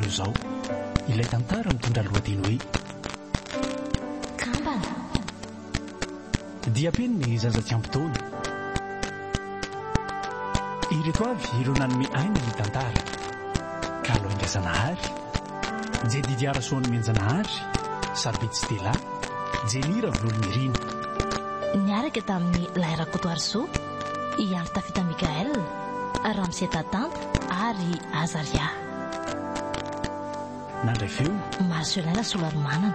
anareo izao ilay tantara mitondra lohateny hoe. Kambana. Diam-peniny zaza tsy ampy taona. Ireto avy ireo nanome aina ny tantara. Kalo Haingazanahary, Jedidia Rasoanomenjanahary, Sarobidy Stella, Jenny Ravololonirina. Niaraka tamin'i Lay Rakotoarisoa, i Andry Tafita Michaël, Ramose Tatanta ary Azaria. Nandray feo. Marcelin Rasolarimanana.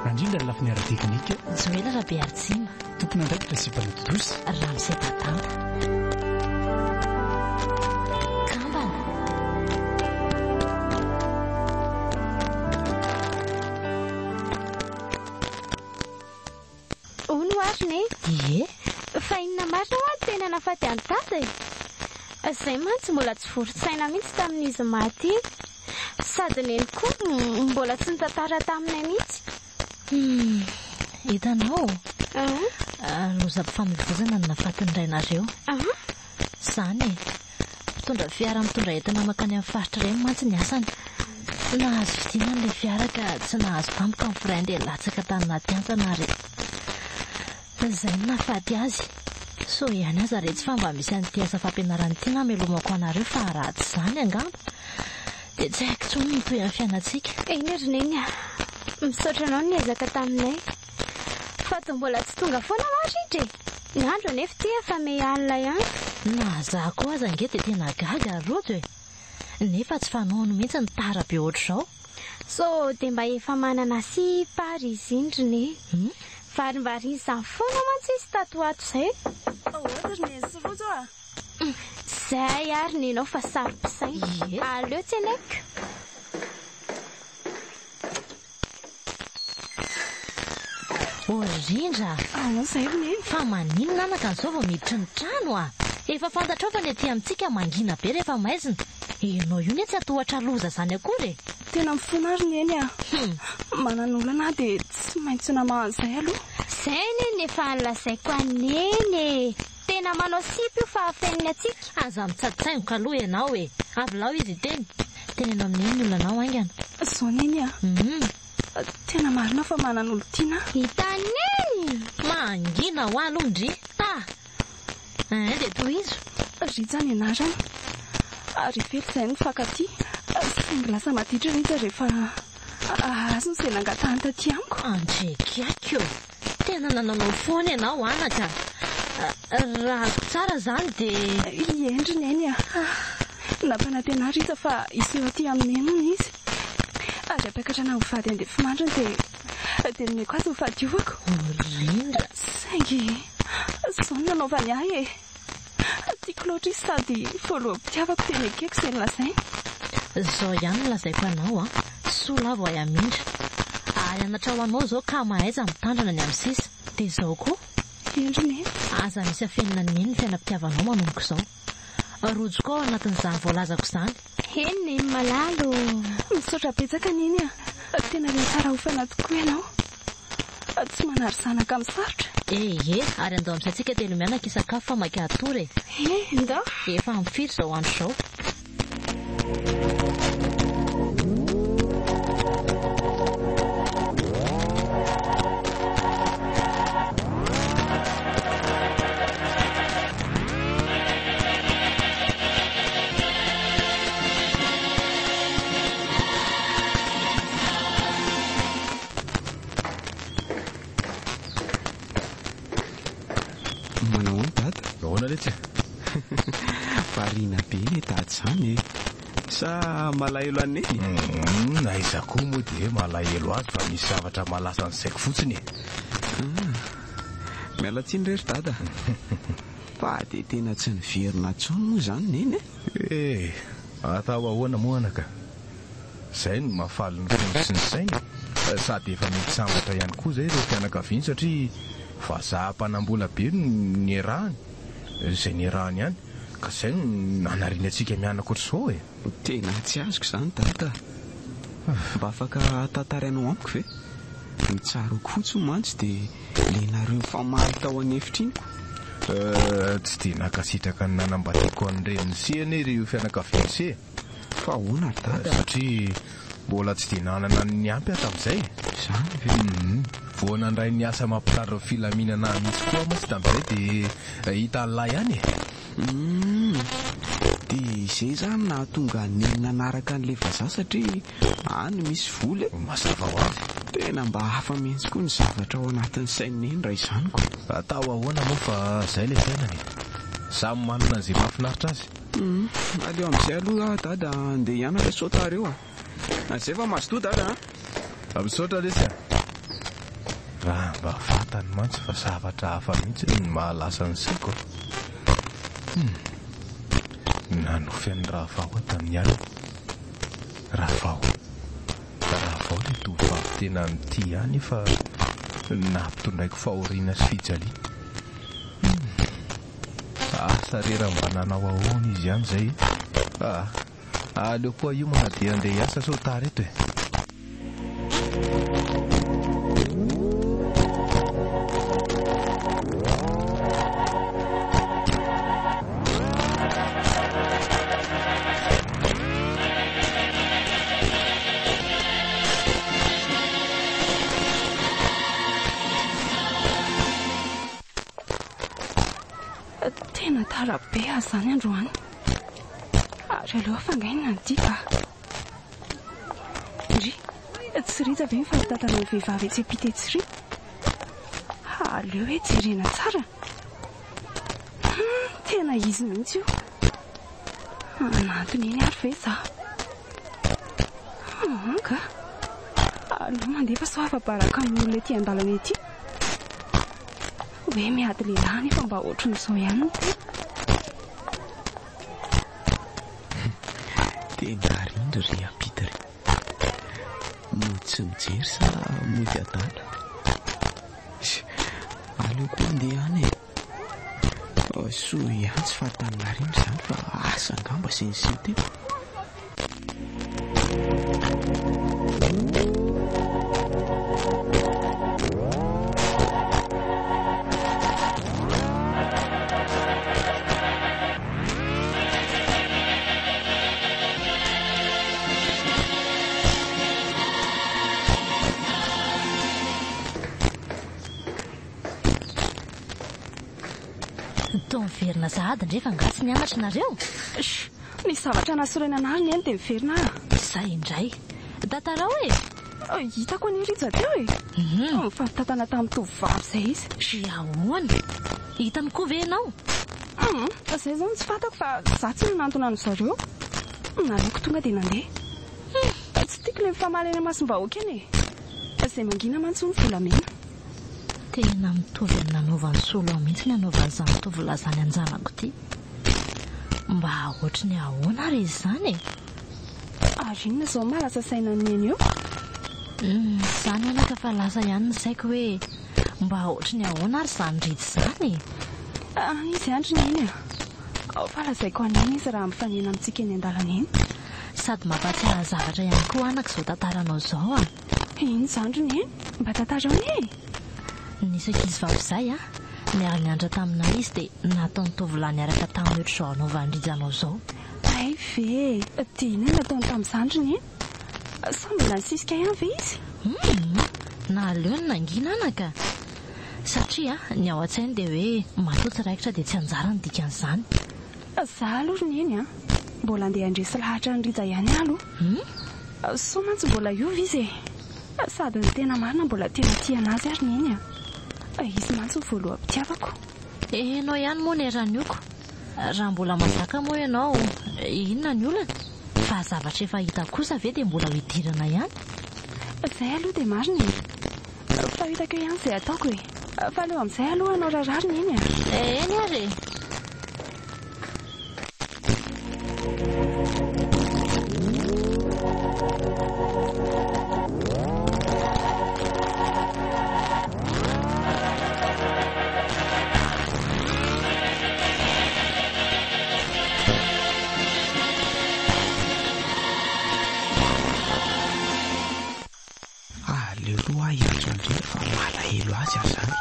Nandrindra ny lafiny ara-teknika. Joela Rabearitsima. Tompon'andraikitra sy mpanatontosa. Ramose Tatanta. Kambana. Hono hoa ry Neny? Ie. Fa inona marina hoa no tena nahafaty an'i Dada e? Izay mantsy mbola tsy vory saina mihitsy tamin'izy maty iny. Sady Neny koa mbola tsy nitantara taminay mihitsy. Hum, hitanao? Aa? Lozam-pifamoivoizana no nahafaty ny rainareo. Aa? Izany e. Mpitondra fiara mitondra entana mankany amin'ny faritra ireny mantsy ny asany. Nahazo fidinana ilay fiara ka tsy nahazo tampoka ny frein dia latsaka tany anaty hantsana ary izay no nahafaty azy. Soa ihany aza retsy fa mba misy an'ity asa fampianarana ity namelomako anareo fa raha tsy izany angamba dia tsy haiko intsony ny tohin'ny fiainantsika. Eny ry Neny a! Misaotra anao niezaka taminay. Fa toa mbola tsy tonga foana hoa Ritra e! Ny andro anefa ity efa miha alina ihany. Na za koa aza ange dia tena gaga ry Rojo e! Nefa tsy fanaony mihitsy ny tara be ohatr'izao. Sao dia mba efa manana sipa ary izy iny ry Neny? Varimbariana izany foana mantsy izy tato ho ato izay. Ahoana ry Neny sy Rojo a! Izay ary nenao fa saro-pisaina. Ie. Aleo tsenaiko. Ô Rindra a! Ahoana izay ry Neny? Fa maninona anaka an'izao vao miditra ny trano a! Efa fantatrao fa ny aty amintsika mangina be rehefa maizina. Ianao io ne tsy hatohatra loza izany akory e! Tena mifona aho ry Neny a! Hum! Manana olana aho dia tsy maintsy namaha an'izay aloha. Izay anie no efa nolazaiko an'i Neny e! Tena manao sipa io fa afeniny antsika. Aza mitsatsaingoka aloha ianao e! Avelao izy hiteny. Teneno amin'i Neny ny olanao haingana. Izao Neny a! Hum! Tena marina fa manana olon-tiana aho. Hitan'i Neny! Mangina hoa aloha ndry! Ah! Ein dia tohizo. Rija ny anarany. Ary i Fely izay no nifankatia. Saingy lasa maditra Rija rehefa azony izay nangatahany taty amiko. Andriakiaky ô! Tena nanaonao foana ianao anaka a! Raha azoko tsara izany dia. Eny ry Neny a! Nampanantena ahy Rija fa hiseho aty amin'i Neny hono izy. Ary hampiakatra anah ho vady andefimandriny dia dia nomeko azy ny fahadiovako. O Rindra! Saingy izao no nanaovany ahy e! Tiako loatra izy sady voaloham-pitiavako dia nekeko izay nolazainy. Izao ihany no lazaiko anao an, soa lavo hay hamindra. Ary anatra ho anao izao ka mahaiza mitandrina ny amin'ny sisa. Dia izao koa. Eny ry Neny. Aza misy afenina an'i Neny ny fiainam-pitiavanao manomboka izao. Rojo koa ao anatin'izany voalazako izany. Eny Neny malala ô. Misaotra betsaka Neny a. Tena reny tsara hofana tokoa ianao. Tsy manary zanaka amin'ny sarotra. Eh eh, ary andao amin'izay tsika telomianaka hisakafo fa maika hatory e. Eh, ndao. Efa ampy firy izao andro izao. Manao ahoana dada? Ahoana letsy e? Variana be anie dada izany e! Sa malahelo an'i Neny? Humm, aiza koa moa dia hoe malahelo azy fa misy zavatra mahalasa ny saiko fotsiny e! Ah, miala tsiny re ry dada. Fa dia tena tsy niverina intsony moa izany Neny e? Eh, atao ahoana moa anaka? Izay no mahafaly ny fony sy ny sainy e! Sady efa mety sambatra ihany koa izay ireo fianakaviany satria vazaha mpanambola be no niarahany, izay niarahany ihany, ka izay no nanariany antsika mianaka ohatr'izao e! Tena tsy azoko izany dada a! Mba afaka tantarainao amiko ve? Ny tsaroako fotsiny mantsy dia le nareo nifamaly tao an'efitra iny ko! Euh, tsy dia nankasitraka ny nanambadiako an'ny renin'i Se anie ireo fianakavian'i Se e! Fa ahoana ry dada? Satria mbola tsy dia nanana ny ampy aho tamin'izay e. Izany ve? Hum. Vao nandray ny asa mampitandro ny filaminana ahy mihitsy koa aho mantsy tamin'izay dia hitan'lah ihany e. Hum. Dia izay izany nahatonga an'i Neny nanaraka an'ilay vazaha satria any misy vola e. Mazava ho azy. Tena mba hafa mihitsy koa ny zavatra ao anatin'ny sain'i Neny raha izany ko. Atao ahoana moa fa izay ilay fiainana e. Samy manana an'izay mahafinaritra azy. Hum, aleo amin'izay aloha dada andeha hianatra sao tara eo a. Izay fa mazotoa dada a. Misaotra lesy a. Raha mba fantany mantsy fa zavatra hafa mihitsy no mahalasa ny saiko a. Hum. Nanofy an'i Ravao aho tamin'ny alina. Ravao. Ravao ilay tovovavy tena mitia ahy nefa nampitondraiko fahoriana sy fijaliana. Hum. Asa re raha mba nanao ahoana izy ihany izay e. Ah. Aleo koa hiomana dia andeha hiasa sao tara eto e. Tena tara be aho izany androany. Ary aleo hafangainina ny ity ka. Ndry, tsy Rija ve mifampitantana amin'ny vehivavy etsy am-pita etsy ry? Aleo hoe jerena tsara. Hum, tena izy mihitsy io. Hanantona eny ary ve za? Hum, ka. Aleo mandeha fa sao afa-baraka amin'ny olona ety an-dalana ety. Hoe miady lehilahy nefa mba ohatran'izao ihany ny tena. Tena rindry ry ampita ry. Mody tsy mijery sa mody adala? Aleo koa andeha any e. Soa ihany tsy fahatany narindry izany fa asa angamba izay niseho teto. Toa miverina sahady ndry fa angaha tsy nianatra nareo? Shh! Nisy zavatra nahasorena anah ry neny dia miverina aho. Izay indray. Tantarao e! Hitako anie Rija teo e! Nifampitantana tamin'ny tovovavy izay izy. Dia ahoana? Hitany koa ve ianao? Hum, izay izao no tsy fantako fa izaho tsy nanantona an-dry zareo. Naleoko tonga dia nandeha. Tsy tiako ilay mifamaly eny imasom-bahoaka eny e! Izay mangina mantsy hono volamena. Tena mitovy amin'ny nanaovan'i Solo ahy mihitsy ny anaovan'izany tovolahy izany an-janako ity. Mba ohatry ny ahoana ary izy izany e? Ary inona izao maha lasa saina an'i Neny eo? Tsy izany anaka fa lasa ihany ny saiko hoe mba ohatry ny ahoana ary izany Rija izany e? Any izy any ry Neny a! Ao fa lazaiko an'i Neny izy raha mifanena amintsika eny an-dalana eny. Sady mampahatsiahy zavatra ihany koa anaka izao tantaranao izao a! Inona izany ry Neny? Mba tantarao anie e! Nisy ankizivavy izay a! Niara-nianatra taminay izy dia nataon'ny tovolahy niaraka taminy ohatr'izao anaovan'i Rija anao izao. Hay ve e! Dia inona no nataony tamin'izany ry Neny? Sa mbola nisisika ihany ve izy? Humm! Naleony nangina anaka! Satria ny ao an-tsainy dia hoe matoa tsy raikitra dia tsy anjara ny dikan'izany. Za aloha ry Neny a! Mbola andeha handresy lahatra an'i Rija ihany aho aloha. Humm! Soa mantsy mbola hiova izy e! Sady ny tena marina mbola tena tia an'azy aho ry Neny a! Izy mantsy no voaloham-pitiavako. Enao ihany moa ny eran'Ioko. Raha mbola mazaka moa ianao, inona ny olana? Fa zavatra efa hita kosa ve dia mbola ho idirana ihany? Izay aloha dia marina e! Fa hitako eo ihany izay ataoko e! Fa aleo amin'izay aloha hanao raharaha ry Neny a! Eny ary e! Aleo aloha aho hiantso an'i Rija fa malahelo azy aho izany.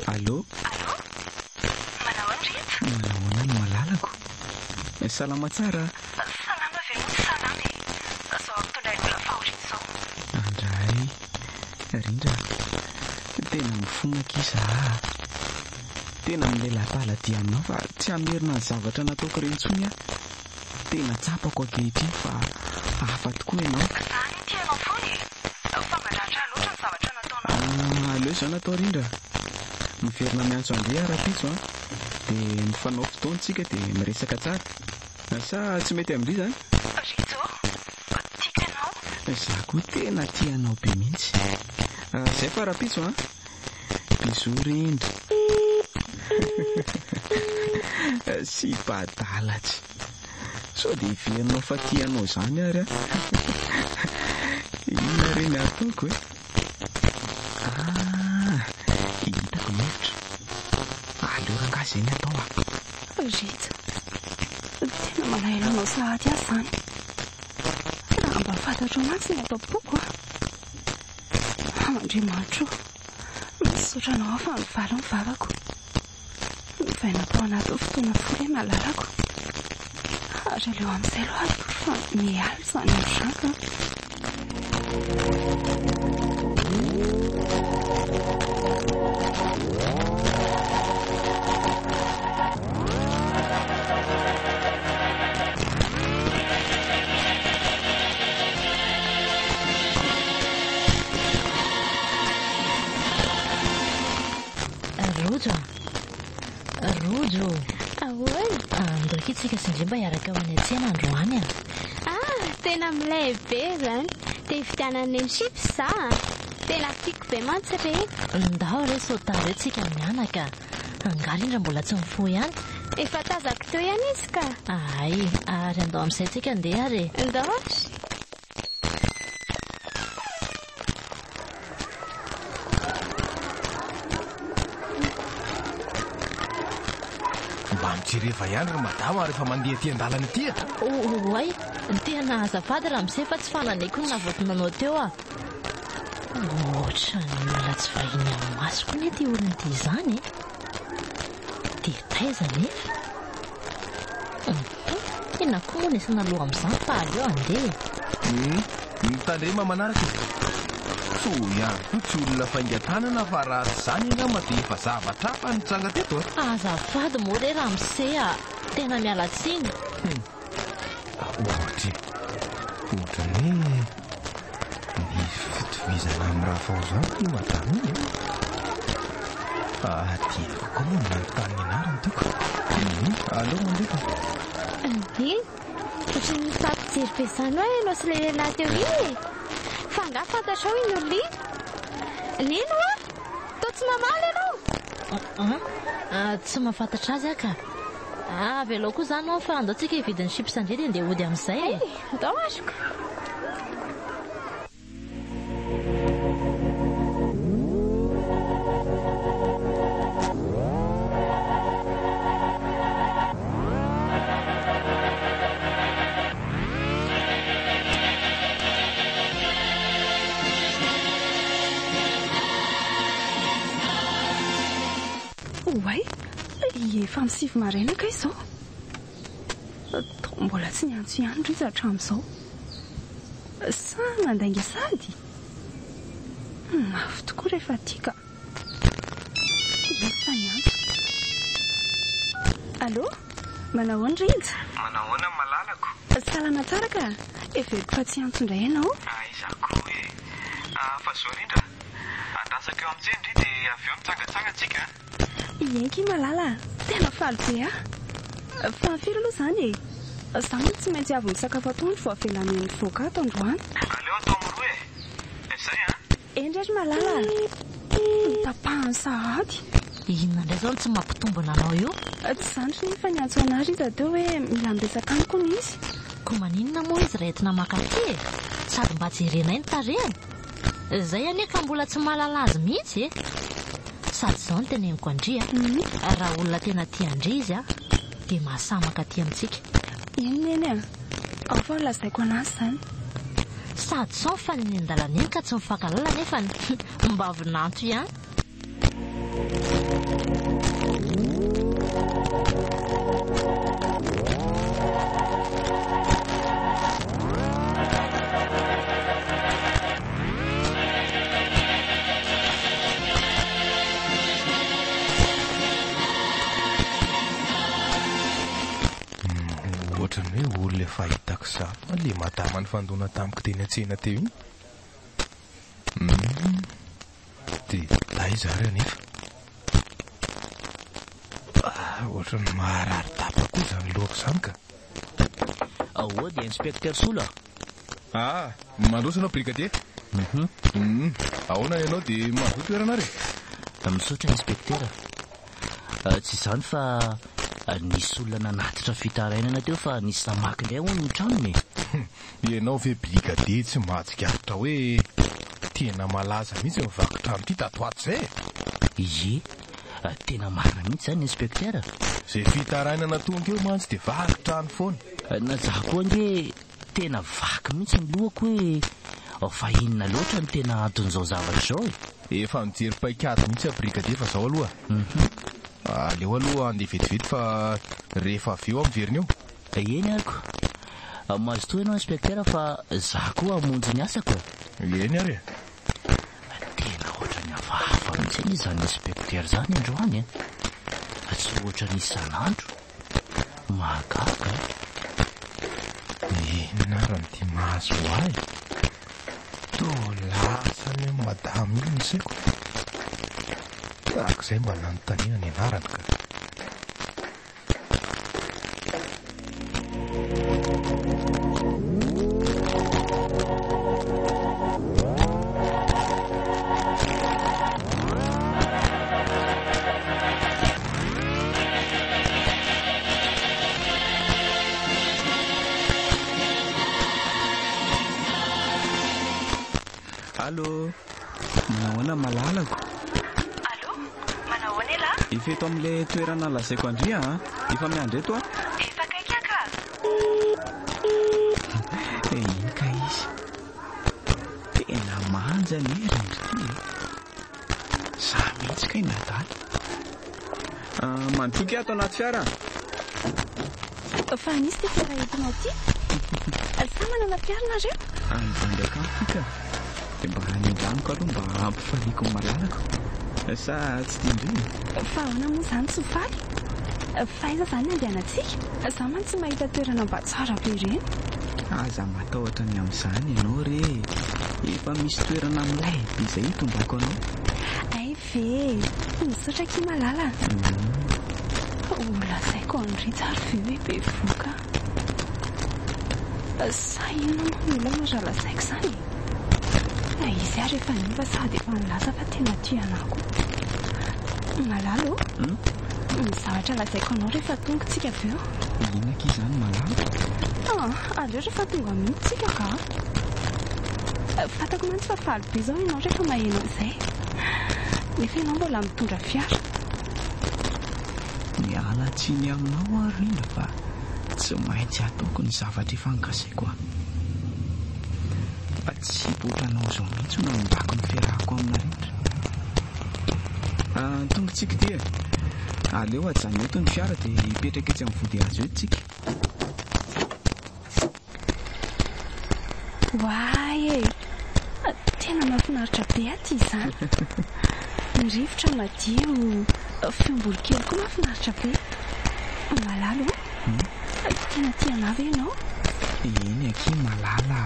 Allô? Allô? Salama tsara a! Salama ve moa tsy salama e! Izao ampitondrain'ny olona fahoriana izao. Andray, Rindra, tena mifona akia za a! Tena milela-paladia aminao fa tsy hamerina ny zavatra nataoko ireny intsony aho. Tena tsapako ankehitriny fa hafa tokoa ianao. Za anie tia anao foana e! Fa mandratra ahy loatra ny zavatra nataonao. Ah, aleo izao natao Rindra. Miverina miantso an-dry aho rahampitso an. Dia mifanao fotoana tsika dia miresaka tsara. Sa tsy mety amin-dry izany? Rijo, tiako ianao. Za koa tena tia anao be mihitsy. Zay fa rahampitso an. Bisous Rindra. Sipa adala tsy. Sao dia heverinao fa tia anao izany ary aho. Inona re ny ataoko e? Ah, hitako ny hevitra. Aleo rangahy izay ny atao ah. Rijo, tena malahelo anao sahady aho izany. Raha mba fantatrao mantsy ny ato am-poko ah. Andriamanitra o, misaotra anao aho fa mivaly ny vavako. Novaina tao anatin'ny fotoana fohy ilay malalako. Ary aleo amin'izay aloha hatory fa mialona izany andro izany ka. Rojo a! Rojo! Ahoana? Andao akia tsika sy ndry mba hiaraka ho any an-tsena androany a! Ah, tena milay be izany! Te hividianan'i Neny chips za a! Tena tiako be mantsy ireny. Ndao re sao tara eo tsika mianaka a! Angaha rindra mbola tsy mifoha ihany? Efa tazako teo ihany izy ka! Hay, ary andao amin'izay tsika andeha ary e! Ndao ary! Mba mijereva ihany ry madama rehefa mandeha ety an-dalana ety a! Oay, tena azafady ramose fa tsy fananeko ny navoatonanao teo a! Ohatran'ny olona tsy vahiny amin'ny masoko anie ity olona ity izany e! Dia taiza anefa? Hum, inona koa moa ny asana loha amin'izany fa aleo handeha e! Hum, mitandrema manaraka e! Soa ihany koa tsy olona faingan-tanana fa raha tsy izany angamba dia efa zavatra hafa nitranga teto a! Azafady moa re ramose a! Tena miala tsiny. Hum. Ohatra e! Ohatran'ny hoe misy fitovizana amin'i Rafao izany ity madama iny e! Adinoko koa moa ny nanontany ny anarany teo ka! Aleo mandeha fa. Iny! Ohatran'ny nifampijery be izany hoe ianao sy ilay lehilahy teo iny e! Fa angaha fantatrao iny olona iny? Nino hoa! Toa tsy mamaly ianao? An! Tsy mahafantatra azy aho ka! Avelao koa izany ho'a fa andao tsika hividy ny chips indray dia ndeha hody amin'izay e! Hay! Ndao azoko! Oay, efa amin'ny 9 maraina kay izao. Toa mbola tsy niantso ihany ry izy hatramin'izao. Sa nandainga sady? Mafy tokoa rehefa tia ka. Efa niantso. Allô? Manahoana Rija? Manahoana malalako? Salama tsara ka! Heveriko fa tsy hiantso indray ianao. Aiza koa e! Fa zao rindra, andrasako eo amin'ny tsena ndry dia avy eo mitsangatsanga tsika a! Ien ki malala a! Tena faly be aho! Fa firy aloha izany e? Za manko tsy maintsy avy misakafo atoandro vao avela neny mivoaka ato androany. Aleo atao amin'ny roa e! Zay an! Eny re ry malala a! Notapahany sahady. Inona indray izao no tsy mampitombina anao io? Tsy izany ry neny fa niantso anah ry zareo hoe mila miresaka amiko hono izy. Koa maninona moa izy raha entina maka aty e? Sady mba jerenay ny tarehiny. Izay anie ka mbola tsy mahalala azy mihitsy e! Sady izao no teneniko an-dry a, raha olona tena tia an-dry izy a, dia mahasahy mankaty amintsika. Eny neny a! Ao fa holazaiko an'azy izany. Sady sao mifanena an-dalana eny ka tsy mifankahalala nefa mba vinanto ihany. Ohatran'ny hoe olona efa hitako izany hoa ilay madama nifandona tamiko teny an-tsena teo iny. Hum, dia taiza ary anefa? Ah, ohatran'ny maharary daba koa izany lohako izany ka. Aody Inspecteur Solo a! Ah, mandroso ianao brigadier. Mhm. Ahoana ianao dia mahazoa toerana ary e? Misaotra Inspecteur. Tsy izany fa nisy olona nanatitra fitarainana teo fa nisy namaky indray hono ny tranony e. Ianao ve brigadier tsy mahatsikaritra hoe tena malaza mihitsy ny vaky trano ity tato ho ato izay e? Ie, tena marina mihitsy izany Inspecteur. Izay fitarainana tonga eo mantsy dia vaky trano foana. Na za koa ange tena vaky mihitsy ny lohako hoe fa inona loatra no tena anton'izao zavatra izao e? Efa mijery paikady mihitsy aho brigadier fa zao aloha. Aleo aloha handeha vetivety fa rehefa avy eo aho miverina eo. Eny ary ko. Mazotoa ianao inspecteur fa za koa hamonjy ny asako e. Eny ary e. Tena ohatran'ny hafahafa mihitsy anie izany inspecteur izany androany e. Tsy ohatran'ny isan'andro. Mahagaga a! Inona ary no ity mahazo ahy? Toa lasa any amin'i madama iny ny saiko. Tahaka izay mba nanontaniana ny anarany ka. Allô, manahoana malalako? Allô, manahoana elah? Efa eto amin'ilay toerana lazaiko an-dry a, efa miandry eto aho. Efa akaiky aho ka. Iny ka izy. Tena manja anie ry ndry ty e. Za mihitsy kay nadala. Ah, mandoky ato anaty fiara. Fa nisy ty fiara entinao ty? Sa manana fiara nareo? Any Zandraka ty ka. Dia mba nindramiko aloha mba hampifaliako ny malalako. Sa tsy tian-dry? Fa ahoana moa izany tsy ho faly? Fa aiza izany ny andehanantsika? Za mantsy tsy mahita toerana mba tsara be ireny. Aza matahotra ny amin'izany ianao re e! Efa misy toerana milay be izay hitondrako anao. Hay ve e! Misaotra akia Malala a! Ho lazaiko an'i Rija ary ve hoe bevohoka aho? Sa inona moa no olana raha lazaiko izany e? Na izy ary efa niova sady efa nilaza fa tena tia anà koa. Malala ô! Ny zavatra lazaiko anao rehefa tonga tsika avy eo. Inona akia izany Malala? Ah, aleo rehefa tonga mihitsy tsika ka. Fantako mantsy fa faly be izao ianao rehefa maheno an'izay. Nefa ianao mbola mitondra fiara. Miala tsiny aminao aho Rindra fa tsy maintsy ataoko ny zavatra efa nokasaiko an. Fa tsy otranao izao mihitsy no hanimbako ny fiarahako amina Rindra. Ah, tonga tsika ity e. Aleo ajanona eto ny fiara dia hipetraka etsy amin'ny vodihazo eto tsika. Oay e! Tena mahafinaritra be aty izany. Ny rivotra madio, feom-boronkely koa mahafinaritra be. Malala ô! Tena tia anà ve ianao? Eny akia Malala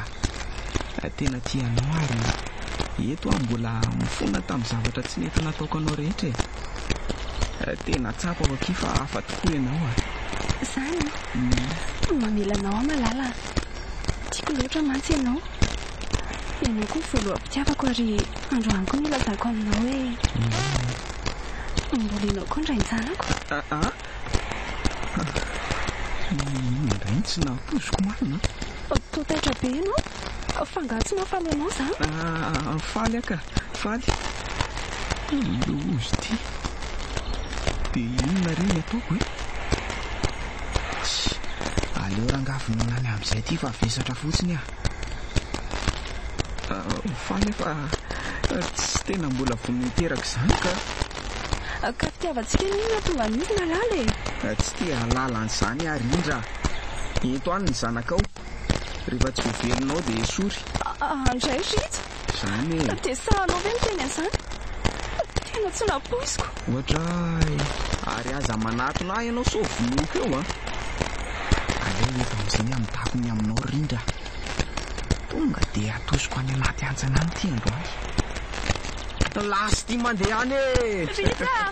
a! Tena tia anao ary eto aho mbola mifona tamin'ny zavatra tsy nety nataoko anao rehetra e! Tena tsapako akia fa hafa tokoa ianao a! Izany? Mamela anao aho Malala a! Tiako loatra mantsy ianao. Ianao koa no voaloham-pitiavako ary androany koa no ilazako aminao hoe mbola ianao koa ny rain-janako. Aa! Inona indray no tsy nampoiziko marina an? Toa taitra be ianao. Fa angaha tsy mahafaly anao izany? Aa, faly aho ka, faly. Loza ity. Dia inona re ny ataoko e? Tsia, aleo rangahy vonoina any amin'izay ity fa vesatra fotsiny aho. Faly aho fa tsy tena mbola vonona hiteraka izany ka. Ka fitiavantsika anie no nahatonga an'izy Malala e! Tsy te hahalala an'izany aho Rindra a! Ento any ny zanakao, rehefa tsy voavelona ao dia esory. Andray Rija! Izany e! Dia sahanao ve miteny an'izany? Tena tsy nampoiziko. Oadray! Ary aza manatona ahy ianao sao vonoiko eo an! Aleo eto amin'izay ny hamitako ny aminao ry Rindra a. Tonga dia atosiko any anaty hantsana any ity androany. Lasa ity mandeha any e! Rindra a!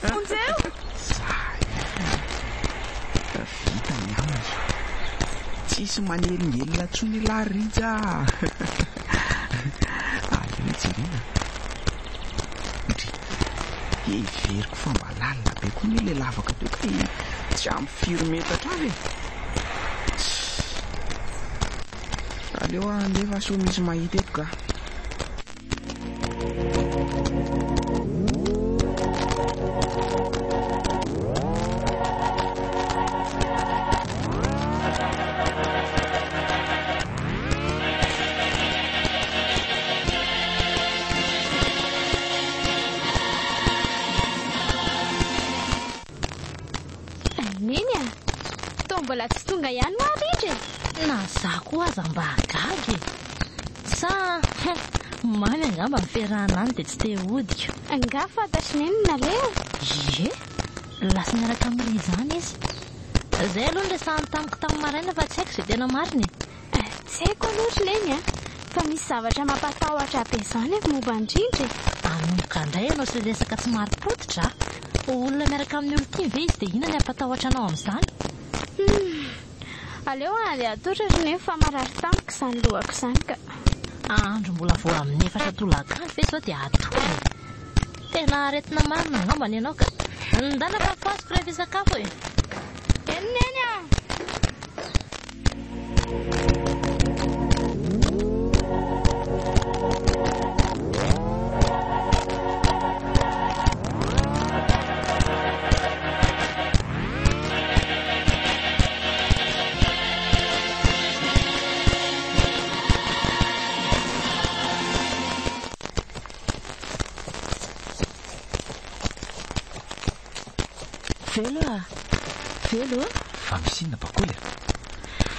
Vonjeo! Zay a! Vita ny aminy. Tsisy manelingelina intsony ialahy ry Rija a! Aleo jerena. Ndry! Heveriko fa mba lalina be koa anie ilay lavaka teo kay tsy ampy firy metatra avy e! Tssy! Aleo aho handeha fa sao misy mahita eto ka. Neny a! Toa mbola tsy tonga ihany hoa Rindra e! Na za koa aza mba gaga e! Sa mamy angamba ny fiarahana any dia tsy te hody ko. Angaha fantatr'i Neny ny naleha? Ie! Lasa niaraka amin'i Rija any izy. Izay aloha no resahany tamiko tamin'ny maraina fa tsy haiko izay tena marina e! Tsy haiko aloha ry Neny a! Fa misy zavatra mampatahotra be izany avy momba an'i Rindra e! Hanomboka indray ianao sy ilay resaka tsy marim-pototra a! Olona miaraka amin'ny olon-tiany ve izy dia inona ny hampatahotra anao amin'izany? Humm! Aleo andeha hatory ry Neny fa marary tampoka izany lohako izany ka! Andro mbola vao amin'ny efatra tolakandro ve izao dia hatory e? Tena aretina marina angamba ny anao ka! Ndana fa fohaziko rehefa hisakafo e! Eny Neny a! Velo a! Velo ô! Fa misy inona Bakoly a?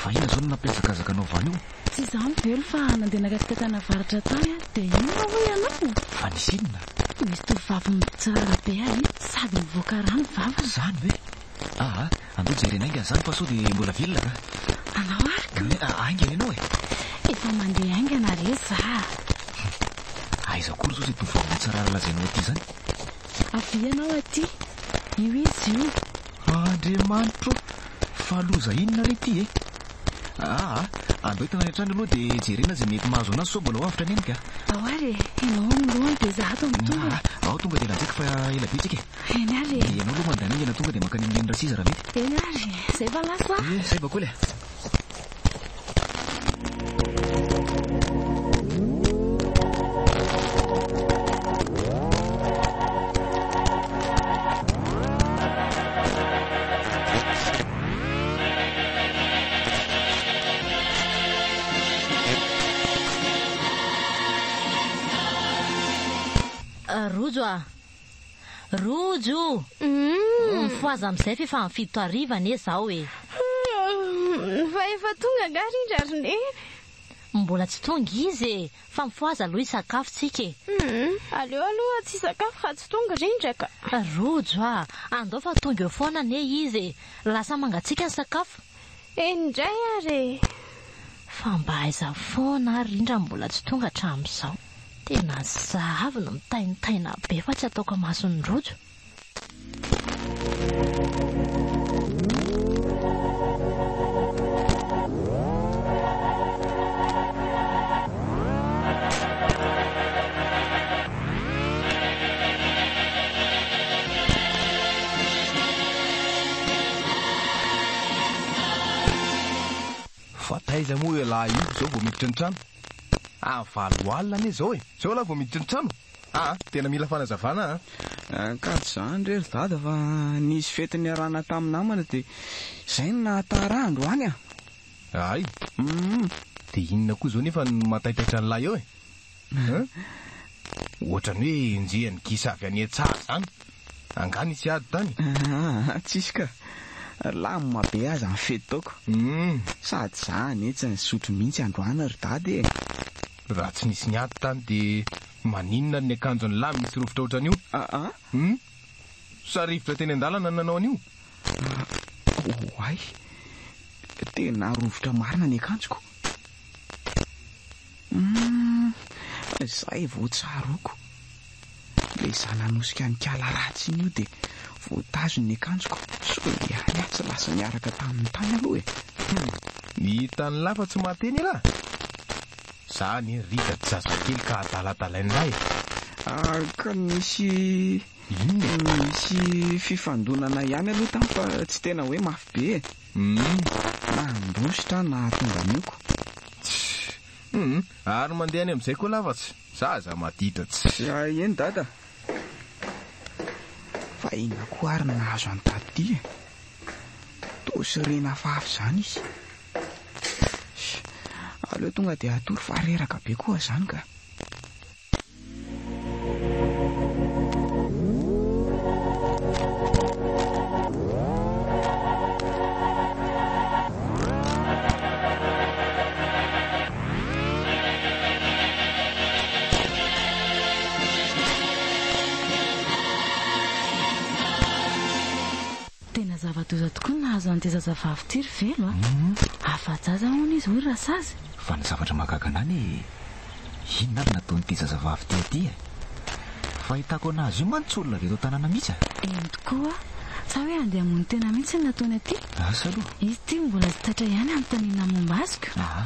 Fa inona izao no nampiazakazaka anao vany io? Tsy izany Velo fa nandeha nankany Tatanavaratra tany aho dia inona hoy ianao? Fa nisy inona? Misy tovovavy mitsirara be ary sady mivoaka rà ny vavany. Izany ve? Aa, andao jerena haingana izany fa sao dia mbola velona ka. Anao ary ka. Haingana ianao e! Efa mandeha haingana re za. Aiza akory izao izay tovovavy mitsirara lazainao aty izany? Avia ianao aty. Io izy io. Andriamanitro ô! Fa loza inona re ity e? Aa, andao entina any an-trano aloha dia jerena izay mety mahazo anazy sao mbola ho avotra neny ka. Ao ary e! Ianao amin'ny lohany dia izaho ato amin'ny tongony. Aa, ao tonga dia lazaiko fa ela be tsika e. Eny ary e! Ianao aloha mandany haingana tonga dia mankany amin'ny neny Rasiza raha mety. Eny ary e! Izay fa lasa aho. Ie, izay Bakoly a! Rojo a! Rojo! Mifohaza amin'izay f'efa amin'ny fito hariva anie izao e! Fa efa tonga angaha rindra ry Neny? Mbola tsy tonga izy e! Fa mifohaza aloha hisakafo tsika e! Aleo aloha tsy hisakafo raha tsy tonga rindra ka! Rojo a! Andao fa tonga eo foana anie izy e! Lasa mangatsiaka ny sakafo! Eny indray ary e! Fa mba aiza foana ary rindra mbola tsy tonga hatramin'izao? Tena za avy no mitaintaina be fa tsy ataoko amason'i Rojo. Fa taiza moa ialahy io zao vao miditra ny trano? Ah, valo alina anie zao e! Zao ialahy vao miditra ny trano? Aa, tena mila fanazavana an! Ka tsy izany re ry dada fa nisy fety niarahana tamin'ny namana dia izay no nahatara ahy androany a! Hay! Dia inona koa izao nefa no mahataitaitra an'ilay eo e? Hein? Ohatran'ny hoe enjehan'ny gisa avy any an-tsaha izany. Angaha nisy ady tany? Aa, tsisy ka. Lamina be aza ny fety taoko. Sady za anie tsy nisotro mihitsy androany ry dada e. Raha tsy nisy niady tany dia maninona ary ny akanjon'lah misy rovitra ohatran'io? Aa? Hum? Sa rivotra teny an-dalana no nanao an'io? Oay! Tena rovitra marina ny akanjoko. Humm, zay vao tsaroako. Ilay izaho nanosika an'i Kala ratsy iny io dia voatazony ny akanjoko. Soa ihany aho tsy lasa niaraka taminy tany aloha e. Humm, hitan'lah fa tsy mahateny elah? Za anie ry Rija tsy zazakely ka adaladalain'lah e. Ah, ka nisy. Inona e? Nisy fifandonana ihany aloha tany fa tsy tena hoe mafy be e. Humm. Nandositra aho nahatonga an'io ko. Tssy. Humm, ary mandeha any amin'izay koa lava tsy. Zaza maditra tsy. Eny dada. Fa inona koa ary no nahazo an'i dada ity e? Toa sorena hafahafa izany izy. Aleo tonga dia hatory fa reraka be koa izany ka. Tena zava-doza tokoa ny nahazo an'ity zazavavy ity ry Velo a! Afa-jaza hono izy hoy Rasazy. Fa ny zavatra mahagaga anah anie inona ary nataon'ity zazavavy ity aty e? Fahitako anazy io mantsy tsy olona avy eto an-tanàna mihitsy a! Eny tokoa, sa hoe handeha hamono tena mihitsy no nataony aty? Asa aloha. Izy ity mbola tsy taitra ihany hanontaniana momba azy ko. Aa,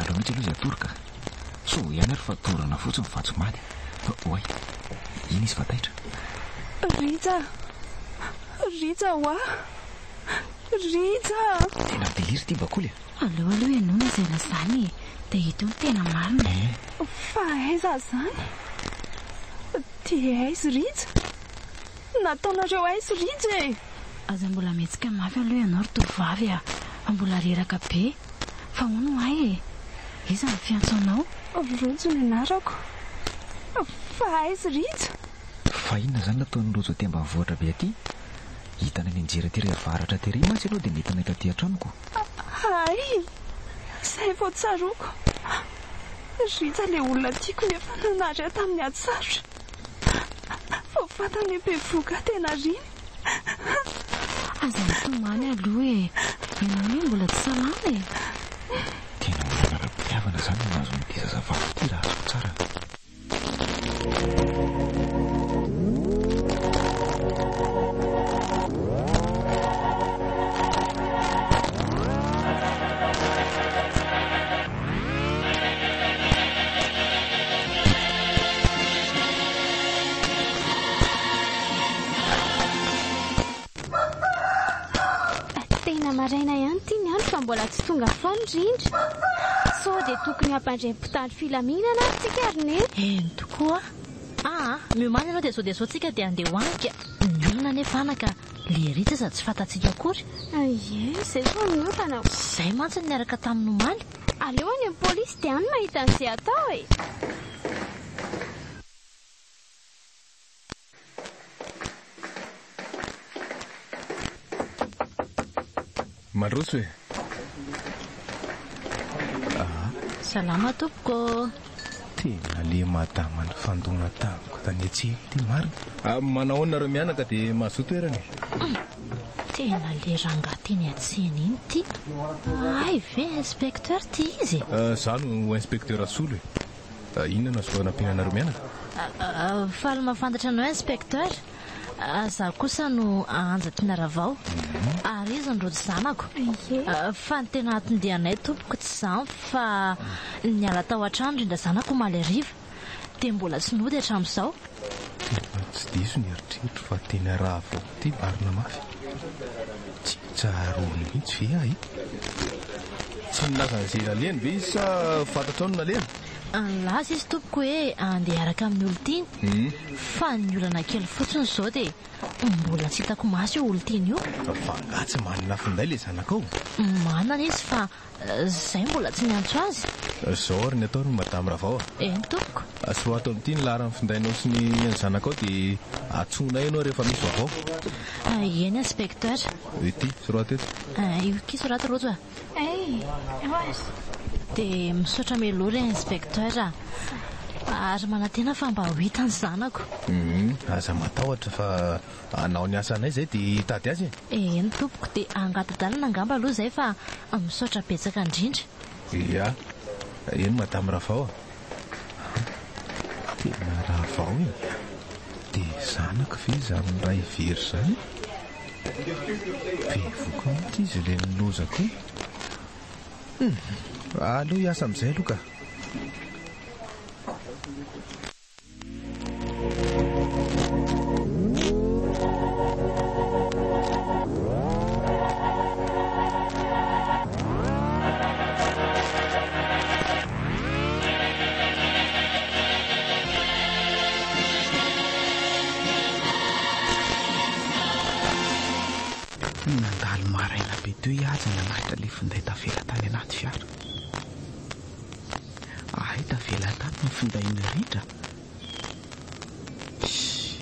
aleo mihitsy aloha izy hatory ka. Soa ihany ary fa torana fotsiny fa tsy maty. Oay, iny izy fa taitra. Rija! Rija hoa! Rija! Tena délire ity bakoly a! Aleo aloha henoina izay lazainy e, dia hita eo ny tena marina. Eh! Fa aiza izany? Dia aiza Rija? Nataonareo aiza Rija e? Aza mbola mihetsika mafy aloha ianao ry tovovavy a! Fa mbola reraka be. Fa hono ho ahy e! Iza no fiantso anao? Rojo ny anarako. Fa aiza Rija? Fa inona izany nataon'i Rojo aty ambanivohitra be aty? Hitanay nianjera tery avaratra tery mantsy ianao dia nentinay taty an-tranoko. Hay! Izay vao tsaroako. Rija ilay olona tiako nefa nanary ahy tamin'ny ady sarotra. Vao fantany hoe bevohoka aho dia nariany. Aza mitomany aloha e! Ianao anie mbola tsy salama e! Tena olana ara-pitiavana izany no nahazo an'ity zazavavy ity raha azoko tsara. Tena maraina ihany ity ny andro fa mbola tsy tonga foana Rindra. Sao dia tokony hampandre mpitandro filaminana ary tsika ry Neny? Eny tokoa. Aa, miomàna ianao dia sao dia sao tsika dia handeha ho any ka. Ny olona anefa anaka le ritra aza tsy fantatsika akory. Ie, izay vao ny olana. Izay mantsy no niaraka taminy omaly. Aleo any amin'ny polisy dia any mahita an'izay atao e! Mandroso e! Aa. Salama tompoko ô! Tena le madama nifandona tamiko tany an-tsena ity marina. Ah, manao ahoana nareo mianaka dia mahazoa toerana e? Tena le rangahy teny an-tsena iny ity. Hay ve inspecteur ity izy e? Za no inspecteur Solo e. Inona no azoko anampiana anareo mianaka? Faly mahafantatra anao inspecteur. Za kosa no Anja Tiana Ravao. Ary izy no Rojo zanako. Fa ny tena anton-dianay tompoko tsy izany fa niala tao an-trano Rindra zanako omaly hariva. Dia mbola tsy nody hatramin'izao. Tena tsy diso ny eritreritro fa tena Ravao ity marina mafy. Tsy tsaroany mihitsy ve aho e? Tsy nilaza an'izay nalehany ve izy sa fantatrao ny nalehany? Nilaza izy tompoko hoe handeha hiaraka amin'ny olon-tiany. Fa ny olana kely fotsiny izao dia mbola tsy hitako maso io olon-tiany io. Fa angaha tsy manana finday ilay zanakao? Manana izy fa izay mbola tsy niantso azy. Izao ary ny atao ry Madame Ravao a. Eny tompoko. Sorato amin'ity ny laharan'ny findainao sy ny an'ny zanakao dia antsoinay ianao rehefa misy vaovao. Eny inspecteur. Ity, sorato eto. Io akia sorato Rojo a. Hey, eo ary. Dia misaotra mialoha ry inspecteur a. Ary manantena fa mba ho hita ny zanako. Hum, aza matahotra fa hanao ny asanay izay dia hitady azy e. Eny tompoko, dia angata-dalana angamba aloha izay fa misaotra betsaka indrindra. Ia, eny madame Ravao a. Tena Ravao e. Dia zanako ve izany ray very izany? Bevoka mantsy izy ilay nilozako iny. Hum, aleo hiasa amin'izay aloha ka. Nandalo maraina be teo i Haja nanatitra ilay finday tavela tany anaty fiara. Hay tavela tato ny findain'i Rindra. Iss,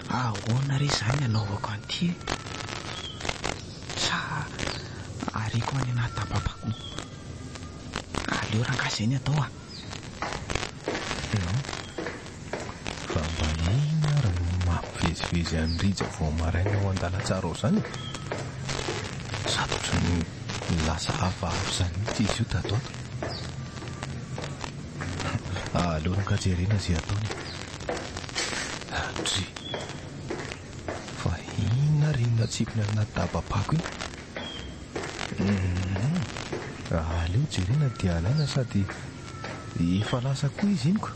ahoana re izany hanaovako an'ity e? Sa ariako any anaty dababako? Aleo rangahy izay ny atao a! Hum, fa mba inona ary no mampivezivezy an'i Rija vao maraina ao an-dalantsara ao izany e? Sady ohatran'ny lasa hafahafa izany mihitsy izy io tato ato. Aleo rangahy jerena izay ataony e. Dry. Fa inona ary iny natsipiny any anaty dabapako iny? Hum, aleo jerena dia alaina sady efa lasa koa izy iny ko.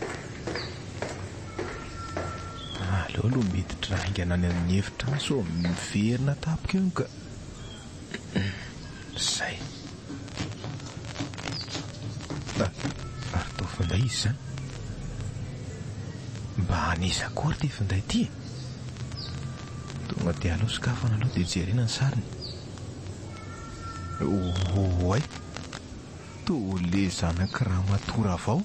Aleo aloha miditra haingana any amin'ny efitra any sao miverina tampoka eo ka. Zay. Ah, ary toa finday izy izany. Mba an'iza koa ary ity finday ity e? Tonga dia aleo sokafana aloha dia jerena ny sariny. Oay, toa le zanak'i ramatoa Ravao.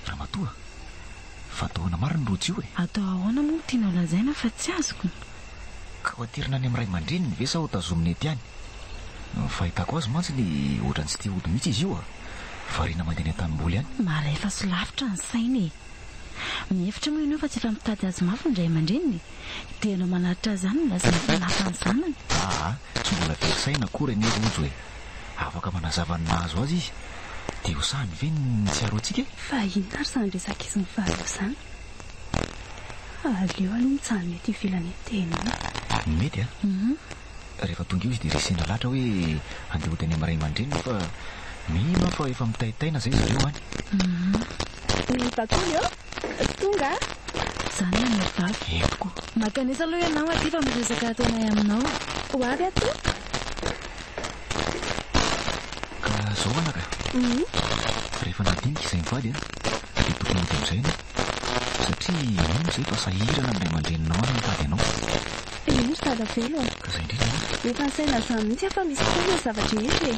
Ramatoa, fa atao ahoana marina rojo io e? Atao ahoana moa no tianao lazaina fa tsy azoko? Ka ho aterina any amin'ny ray aman-dreniny ve sa ho tazomina ety ihany? Ny fahitako azy mantsy ny ohatran'ny tsy tia hody mihitsy izy io a! Variana mandeha any an-tanimboly any. Mara efa solavitra ny saina e! Mihevitra moa ianao fa tsy efa mitady azy mafy ny ray aman-dreniny? Dia ianao manatitra azy any no lazaina fa lasa ny zanany. Aa, tsy mbola very saina akory anie Rojo e! Afaka manazava ny nahazo azy izy. Dia ho sahiny ve ny tsy haroantsika e? Fa inona ary izany resak'izy mivady eo izany? Aleo aloha mijanona eto ivelany eto dia henoina. Mety a! Rehefa tonga eo izy dia resena lahatra hoe handeha hody any amin'ny ray aman-dreniny fa mino aho fa efa mitaintaina izay zareo any. Ny bakoly ô! Tonga a! Izany ny anao vavy. Eto koa. Mankanesa aloha ianao aty fa misy resaka ataonay aminao. Ho avy aho tompoko. Ka zao anaka. Rehefa nadinika izay mivady a, dia tokony hody amin'izay ianao. Satria mino izay fa sahirana ny ray aman-dreninao any mitady anao. Eny ry Dadavelo a. Ka izay indrindra aloha. Efa nisaina an'izany mihitsy aho fa misy fotoana ny zava-drehetra e.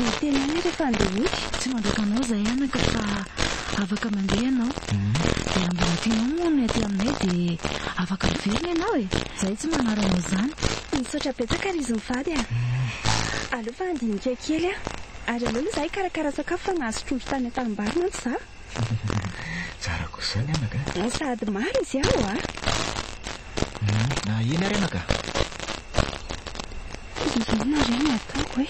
Miteny ihany aho rehefa handeha hody. Tsy mandroaka anao izahay anaka fa afaka mandeha ianao. Dia raha mbola tianao moa ny aty aminay dia afaka miverina ianao e. Izahay tsy manara anao izany. Misaotra betsaka ry izy mivady a. Aleo fa handinika kely aho. Ary aleo aloha izaho hikarakara sakafo fa nahazo trondro tany an-tanimbary mantsy izaho. Tsara kosa izany anaka a. Sady maro izy ao a. Na eny ary anaka. Inona re no ataoko e?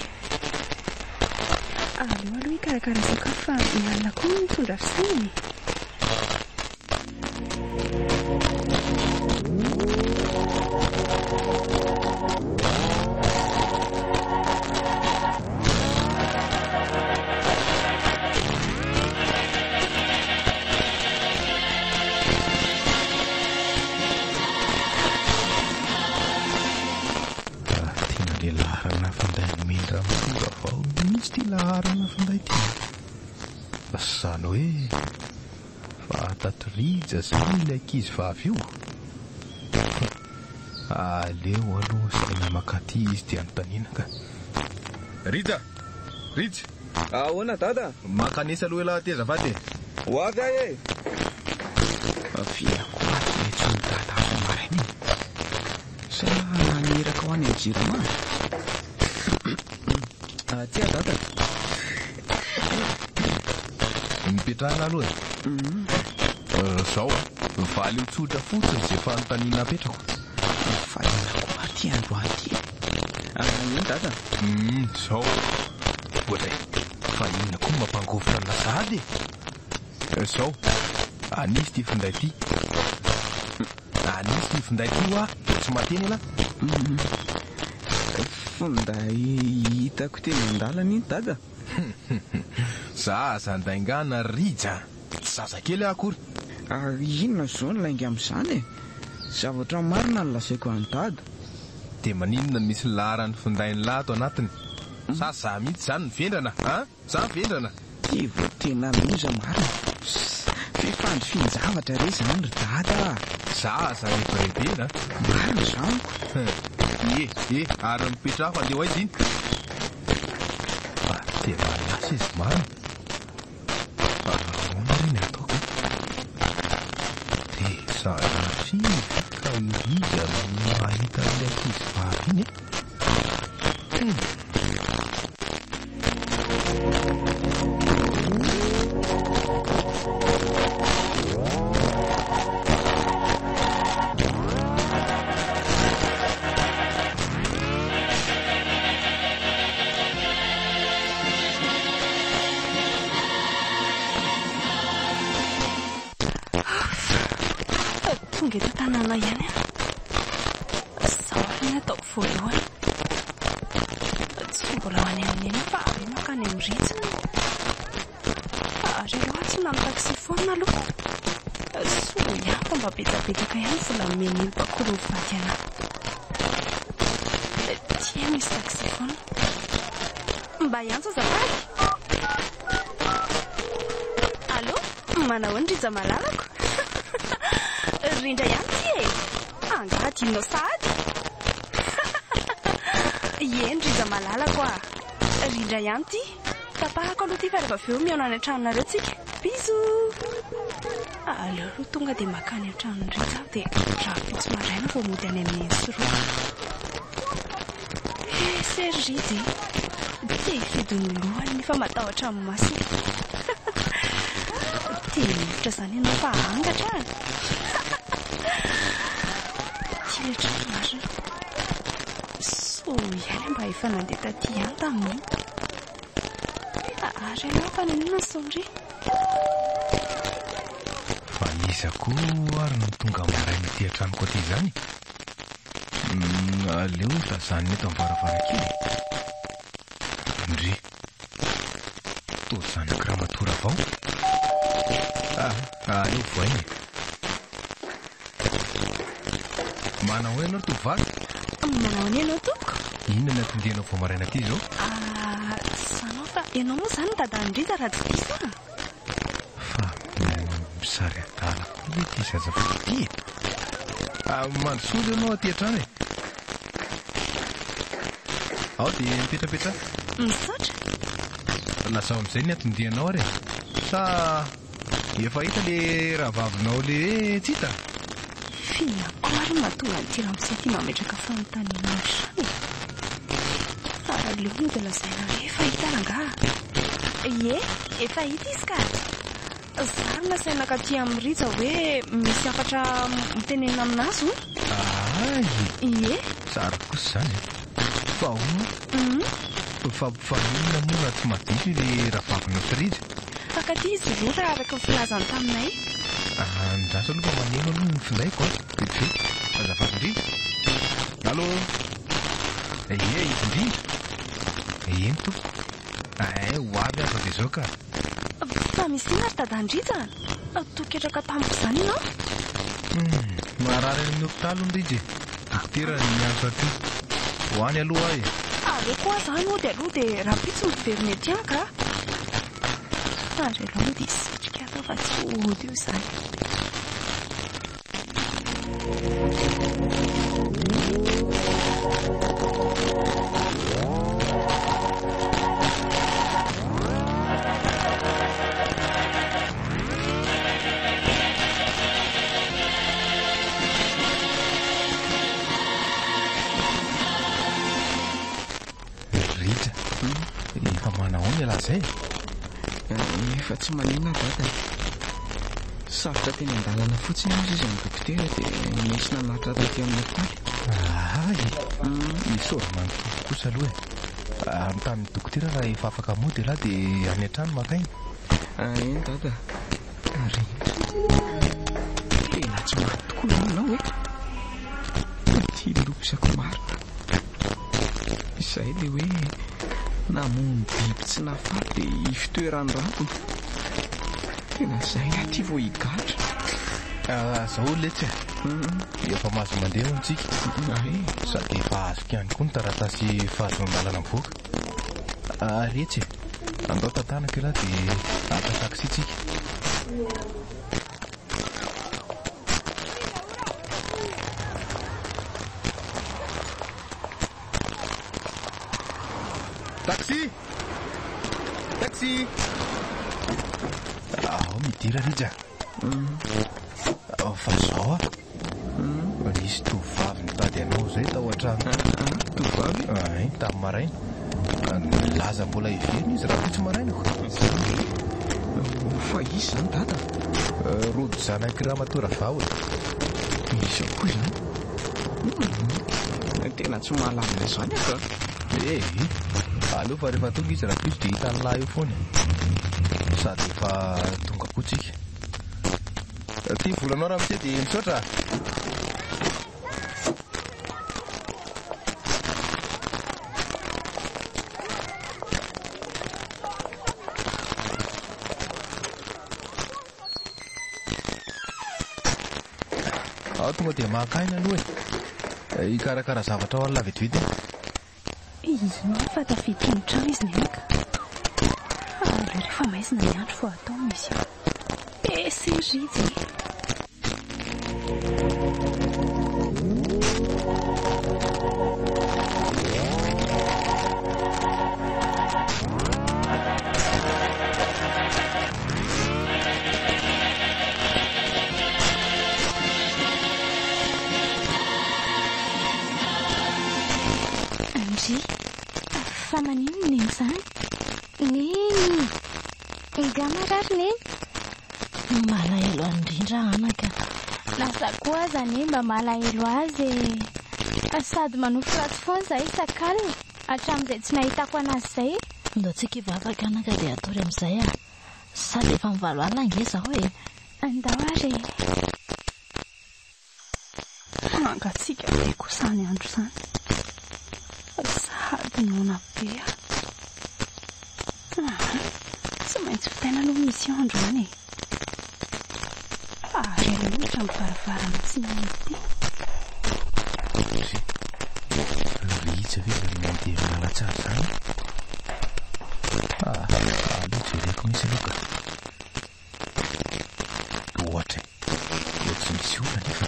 Aleo aloha hikarakara sakafo fa ny alina koa mitondra fisainana e. Raha tena le laharana finday nomen-dramatoa Ravao mihitsy ity laharana finday ity an! Izany hoe fantatr'i Rija izany ilay ankizy vavy io? Aleo aloha izay namakaty izy dia anontaniana ka. Rija! Rija! Ahoana dada? Mankanesa aloha ialahy aty azafady e! Ho avy aho e! Avia koa ato ilay tson'i dada vao maraina iny. Sa naniraka ho any amin'ny jirama? Tsia dada. Mipetraha aloha e. Zao a, valio tsotra fotsiny izay fanontaniana apetrako. Fa inona koa ary ity androany ity e? Eny dada. Zao. Oadray, fa inona koa no mampangovitra an'lah sahady e? Zao, anisy ity finday ity. Anisy ity finday ity hoa, dia tsy mahateny ialahy. Finday hitako teny an-dalana iny dada. Za aza andaingana Rija a! Tsy zazakely aho akory. Ary inona izao ny lainga amin'izany e? Zavatra marina no lazaiko an'i Dada. Dia maninona no misy ny laharan'ny findain'lah ato anatiny? Sa za mihitsy izany no vendrana an? Za vendrana? Ty vao tena loza marina. Fifandrifian-javatra re izany ry Dada a! Za aza rebirebena a! Marina izany ko! Ie, ie, ary mipetraha fa andeha ho aiza iny? Fa tena lasa izy marina. Ahoana re ny ataoko e? Dia sanatria ve ka i Rija no nahita an'ilay ankizivavy iny e? Hum. Tonga eto an-tanàna ihany aho. Izao ary ny ataoko voalohany. Tsy mbola ho any amin'i Neny aho fa aleo mankany amin'i Rija. Ary aleo antsoina amin'ny taxi-phone aloha. Soa ihany fa mba betsabetsaka ihany ny vola nomen'iny bakoly mivady anà. Tia misy taxi-phone. Mba hiantso azafady. Allô, manahoana Rija malalako? Rindra ihany ity e! Angaha adinonao sahady? Eny Rija malalako ah! Rindra ihany ity. Tapahako aloha ity fa rehefa avy eo mihaona any an-tranonareo tsika. Bisous! Aleo aloha tonga dia makany an-tranon'i Rija aho dia rahampitso maraina vao mody any amin'i Neny sy Rojo. He se ry Rija e! Te hifidy ny lohany nefa matahotra ny masony. Te hihevitra izany ianao fa angatra an! Ity ilay trano marina. Soa ihany aho mba efa nandeha taty ihany tamin'iny. Ary ianao fa naninona ny sonnerie? Fa iza koa ary no tonga maraina aty an-tranoko aty izany e? Aleo tazanina eto amin'ny varavarankely e. Ndry. Toa zanak'i ramatoa Ravao. Ah, aleo vohaina e. Manao ahoana ianao ry tovovavy? Manao ahoana ianao tompoko? Inona no anton-dianao vao maraina aty izao? Ah, tsy izany aho fa ianao moa izany dadan'i Rija raha tsy diso aho? Fa misary adala koa ve ity zazavavy ity e? Ah, mandrosoa aloha ianao aty an-trano e. Ao dia mipetrapetraha. Misaotra. Lazao amin'izay ny anton-dianao ary e. Sa efa hita le rahavavinao le hoe tsy hita? F'inona koa ary no mahatonga an'ity ramose ity mametraka fanontaniana ohatr'izany e? Aleo mody lazaina hoe efa hita rangaha. Ie, efa hita izy ka. Za no nasaina nankaty amin'i Rija hoe misy hafatra hotenenina aminazy hono. Ay! Ie. Tsara kosa izany e. Fa ahoana? Fa fa inona moa raha tsy mahadiso ilay rahavavinao sy Rija? Fankatia izy roa raha araka ny filazany taminay. Andraso aloha fa maneno aloha ny findaiko a. Vetivety. Azafady indrindra. Allô? Ie, izy indrindra. Eny tompoko. Ein, ho avy aho vao dia izao ka. Fa misy inona ry Dadandrija a? Toa ketraka tampoka izany ianao? Hum, marary any amin'ny hopitaly hono Rija e. Dokotera no niantso aty. Ho any aloha aho e. Aleoko hoa izany hody aloha dia rahampitso miverina ety an ka. Ary aleo mody hisitrika atao fa tsy hody io izany. izany ialahy izay? Efa tsy maninona aho dada e. Safotra teny an-dalana fotsiny hozy izy ny dokotera dia nisy nanatitra taty amin'ny hopitaly. Hay! Isaorana ny Tompo kosa aloha e. Anontany ny dokotera raha efa afaka mody ialahy dia any an-trano maka aina. Eny dada. Rindra. Tena tsy maty tokoa izany ianao e. Ity lozako marina. Izay ilay hoe namono biby tsy nahafaty dia ifitoeran'ny rambony. Tena izay aho ity vao higadra. Ah, zao letsy e. Efa mahazo mandeha hono tsika. Sady efa azoko ihany koa ny taratasy fahazoan-dalana mivoaka. Ary etsy e, andao tantanako ialahy dia haka taxi tsika. Taxi! Taxi! Ao midira Rija. Fa zao a. Nisy tovovavy nitady anao izay tao an-trano. Tovovavy? Ay, tamin'ny maraina. Nilaza mbola hiverina izy rahampitso maraina ko. Izany ve? Fa iza izany dada? Rojo zanak'i Ramatoa Ravao e. Izao koa izany. Tena tsy mahalala izany aho ka. Eh, aleo fa rehefa tonga izy rahampitso dia hitan'ny lahy eo foana e. Sady efa tonga koa tsika. Ty volanao ramose dia misaotra. Ao tonga dia maka aina aloha e. Hikarakara zavatra ho an'lah vetivety aho. Inona fa tafiditra ny trano izy neny ka. Aleo rehefa maizina ny andro vao atao mission. Esy Rija e. Ndry, fa maninona neny izany? Neny! Nga marary neny? Malahelo an'i Rindra anaka. Na za koa aza anie mba malahelo azy e. Sady manofy ratsy foana izahay isak'alina, hatramin'izay tsy nahitako an'azy izay. Ndao tsika hivavaka anaka dia hatory amin'izay ah. Sady efa mivalo alina ange izao e. Andao ary e. Mangatsiaka be koa izany andro izany. Sady noana be aho. Ah, tsy maintsy vitaina aloha mission androany e. Ary aleo ny varavarana tsy mihidy ity. Rija ve izany mandeha amin'ny lalantsara izany? Ah, aleo jereko mihitsy aloha ka. Ohatra e, dia tsy misy olona nefa.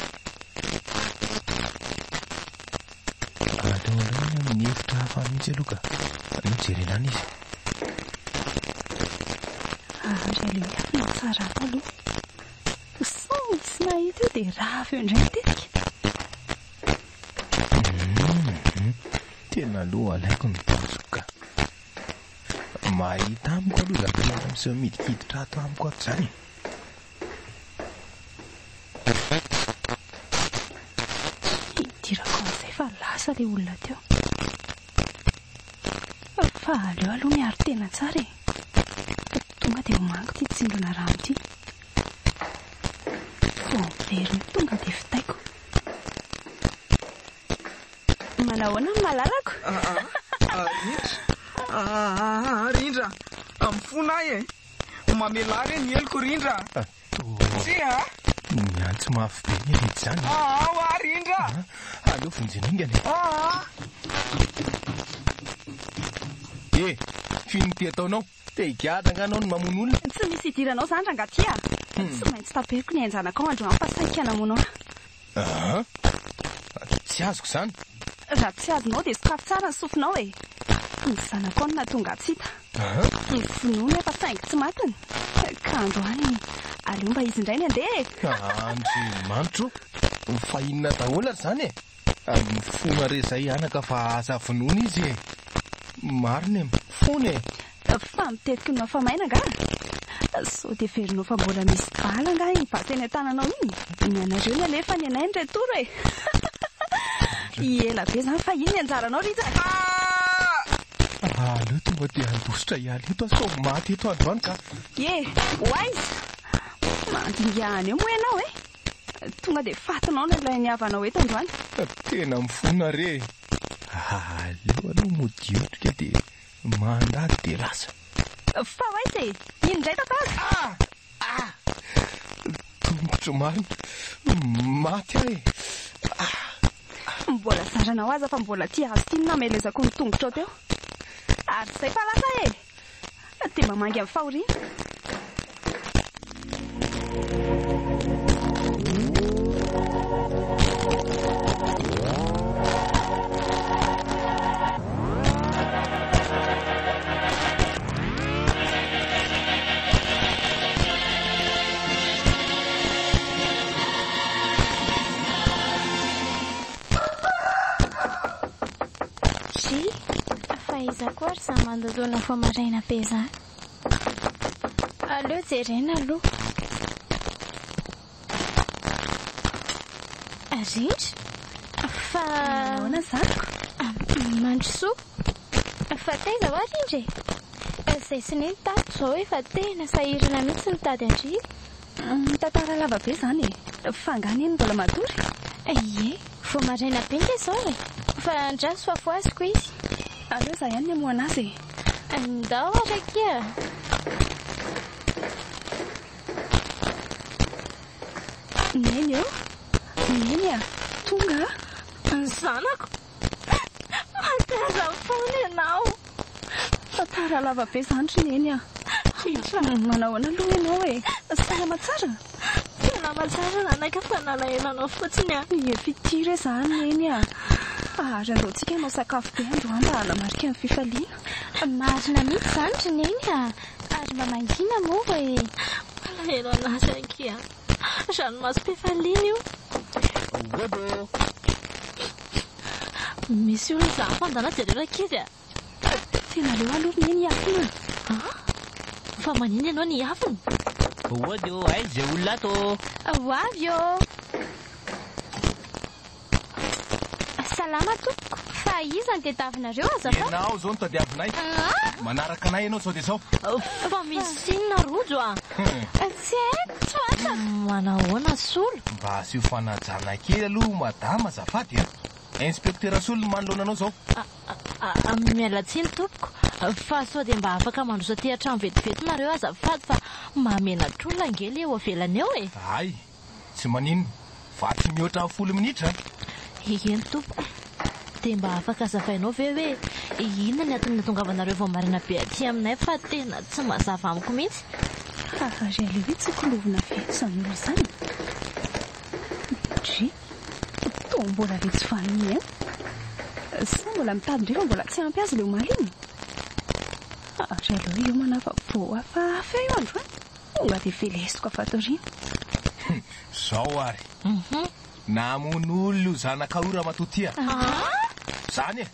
Aleo indray ny amin'ny hevitra hafa mihitsy aloha ka. Aleo jerena any izy. Ary aleo miafina tsara ato aloha. Sao misy mahita eo dia rava eo indray ny tetika. Tena aloha alaiko ny tanjoko ka. Mahita amiko aloha izany olona miseho midikiditra ato amiko ato izany e. Hidirako amin'izay fa lasa ilay olona teo. Fa aleo aloha miaro tena tsara e. Tonga dia homaniko ity tsindrona rano ity. Vao miverina tonga dia vitaiko. Manahoana ny malalako? Rindra, Rindra, mifona ahy e. Mamelà re ny heloko Rindra. Tsia a! Miantso mafy be ny rehetra izany. Aa hoa Rindra. Aleo vonjena haingana e. Aa. Eh, f'inona ity ataonao? Te higadra angaha anao no mamono olona? Tsy misy idiranao izany rangahy ty a! Tsy maintsy taperiko ny ain-janakao androany fa saika namono ahy. Aa! Tsy azoko izany. Raha tsy azonao dia sokafy tsara ny sofinao e! Ny zanakao no nahatonga ahy tsy hita. Aa! Ny finoany efa saingy tsy matiny. Ka androany aleo mba izy indray ny handeha e! Andriamanitro o! Fa inona daholo ary izany e? Mifona re izay anaka fa aza vonoina izy e! Marina e, mifona e! Fa mitetiky ny mafa-maina angaha? Sao dia heverinao fa mbola misy bala angaha iny basy eny an-tananao iny? Ny anareo no alefa, ny anay ny retour e! Ela be izany fa iny ny anjaranao Rija a! Aleo tonga dia handositra hiala eto aho sao maty eto androany ka! Ye, ho aiza? Mandingana eo moa ianao e! Tonga dia fatinao ny ilay nihavanao eto androany. Tena mifona re e! Aleo aloha mody otrika dia mandady dia lasa. Fa ho aiza e? Iny indray tantara! Ah! Ah! Tongotro marina! Maty aho e! Ah! Mbola zaranao aza fa mbola tia azy ity no namelezako ny tongotrao teo. Ary izay fa lasa e! Dia mamangy amin'ny fahoriana. Dry, fa iza koa ary izany mandodona vao maraina be izany? Aleo jerena aloha. Rindra, fa... Manahoana zanako? Mandrosoa. Fa taiza hoa Rindra e? Izay sy neny tato izao efa tena sahirana mihitsy mitady an-dry. Tantara lava be izany e! Fa angaha neny mbola matory? Ie, vao maraina be nge izao e! Fa andraso fa fohaziko izy. Aleo izaho ihany ny hamoha an'azy e! Ndao ary akia! Neny ô! Neny a! Tonga a! Ny zanako! Mankaiza foana ianao? Tantara lava be izany ry Neny a! Manahoana aloha ianao e? Salama tsara? Salama tsara ranaka fa nalahelo anao fotsiny aho. Ie fitia re izany Neny a! Ary andao tsika hanao sakafo be androany mba hanamarika ny fifaliana. Marina mihitsy izany ry Neny a! Ary mba mangina moa e! Malahelo an'azy ankia. Ranomasom-pifaliana io. Bobo! Misy olona izany fandana jereo rankizy a! Tena aleo aloha ry Neny hiafina a! Fa maninona ianao no hiafina? Ody ô, aiza izay olona ato ô? Ho avy ô! Salama tompoko, fa iza no tediavinareo azafady? Ianao izao no tadiavinay. Manaraka anay ianao sao dia izao. Fa misy inona Rojo a? Tsy haiko, tsy fantako. Manahoana Solo? Mba asio fanajana kely aloha madama azafady a! Inspecteur Solo no manoloana anao izao. Miala tsiny tompoko, fa sao dia mba afaka mandroso aty an-trano vetivety nareo azafady fa mahamenatr'olona ange le eo avelany eo e! Hay! Tsy maninona, fa tsy mihoatra ny folo minitra a! Eny tompoko. Dia mba afaka azavainao ve hoe inona ny antony nahatongavanareo vao maraina be aty aminay fa tena tsy mazava amiko mihitsy? Ary aleo hoe tsikilovina avy eto izany olona izany. Dry, toa mbola le tsy vanona ihany. Sa mbola mitady indray fa mbola tsy ampy azy ilay omaly iny? Ary aleo hiomana fa vao hafahafa eo androany. Tonga dia velesiko avy ato aoriana. Zao ary. Namono olona io zanakao io ramatoa ty a. Zany e.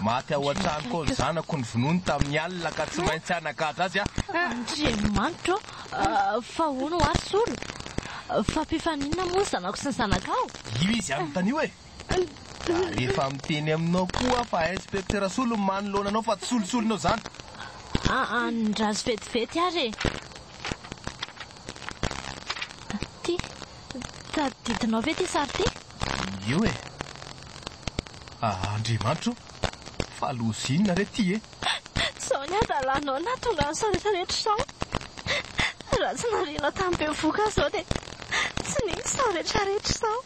Maty ao an-tranoko ao ny zanako novonoiny tamin'ny alina ka tsy maintsy hanagadra azy aho. Andriamanitra ô! Fa hono hoa ry Solo? Fa mpifaninona moa ny zanako sy ny zanakao? Io izy anontanio e! Ary efa miteny aminao koa aho fa Inspecteur Solo no manoloana anao fa tsy solosolonao izany. Andraso vetivety ary e! Ty, tadidinao ve ity sary ity? Io e! Andriamanitra o! Fa loza inona re ity e? Izao ny hadalanao nahatonga an'izao rehetra rehetra izao. Raha tsy narianao tamin'ny bevohoka aho izao dia tsy nisy izao rehetra rehetra izao.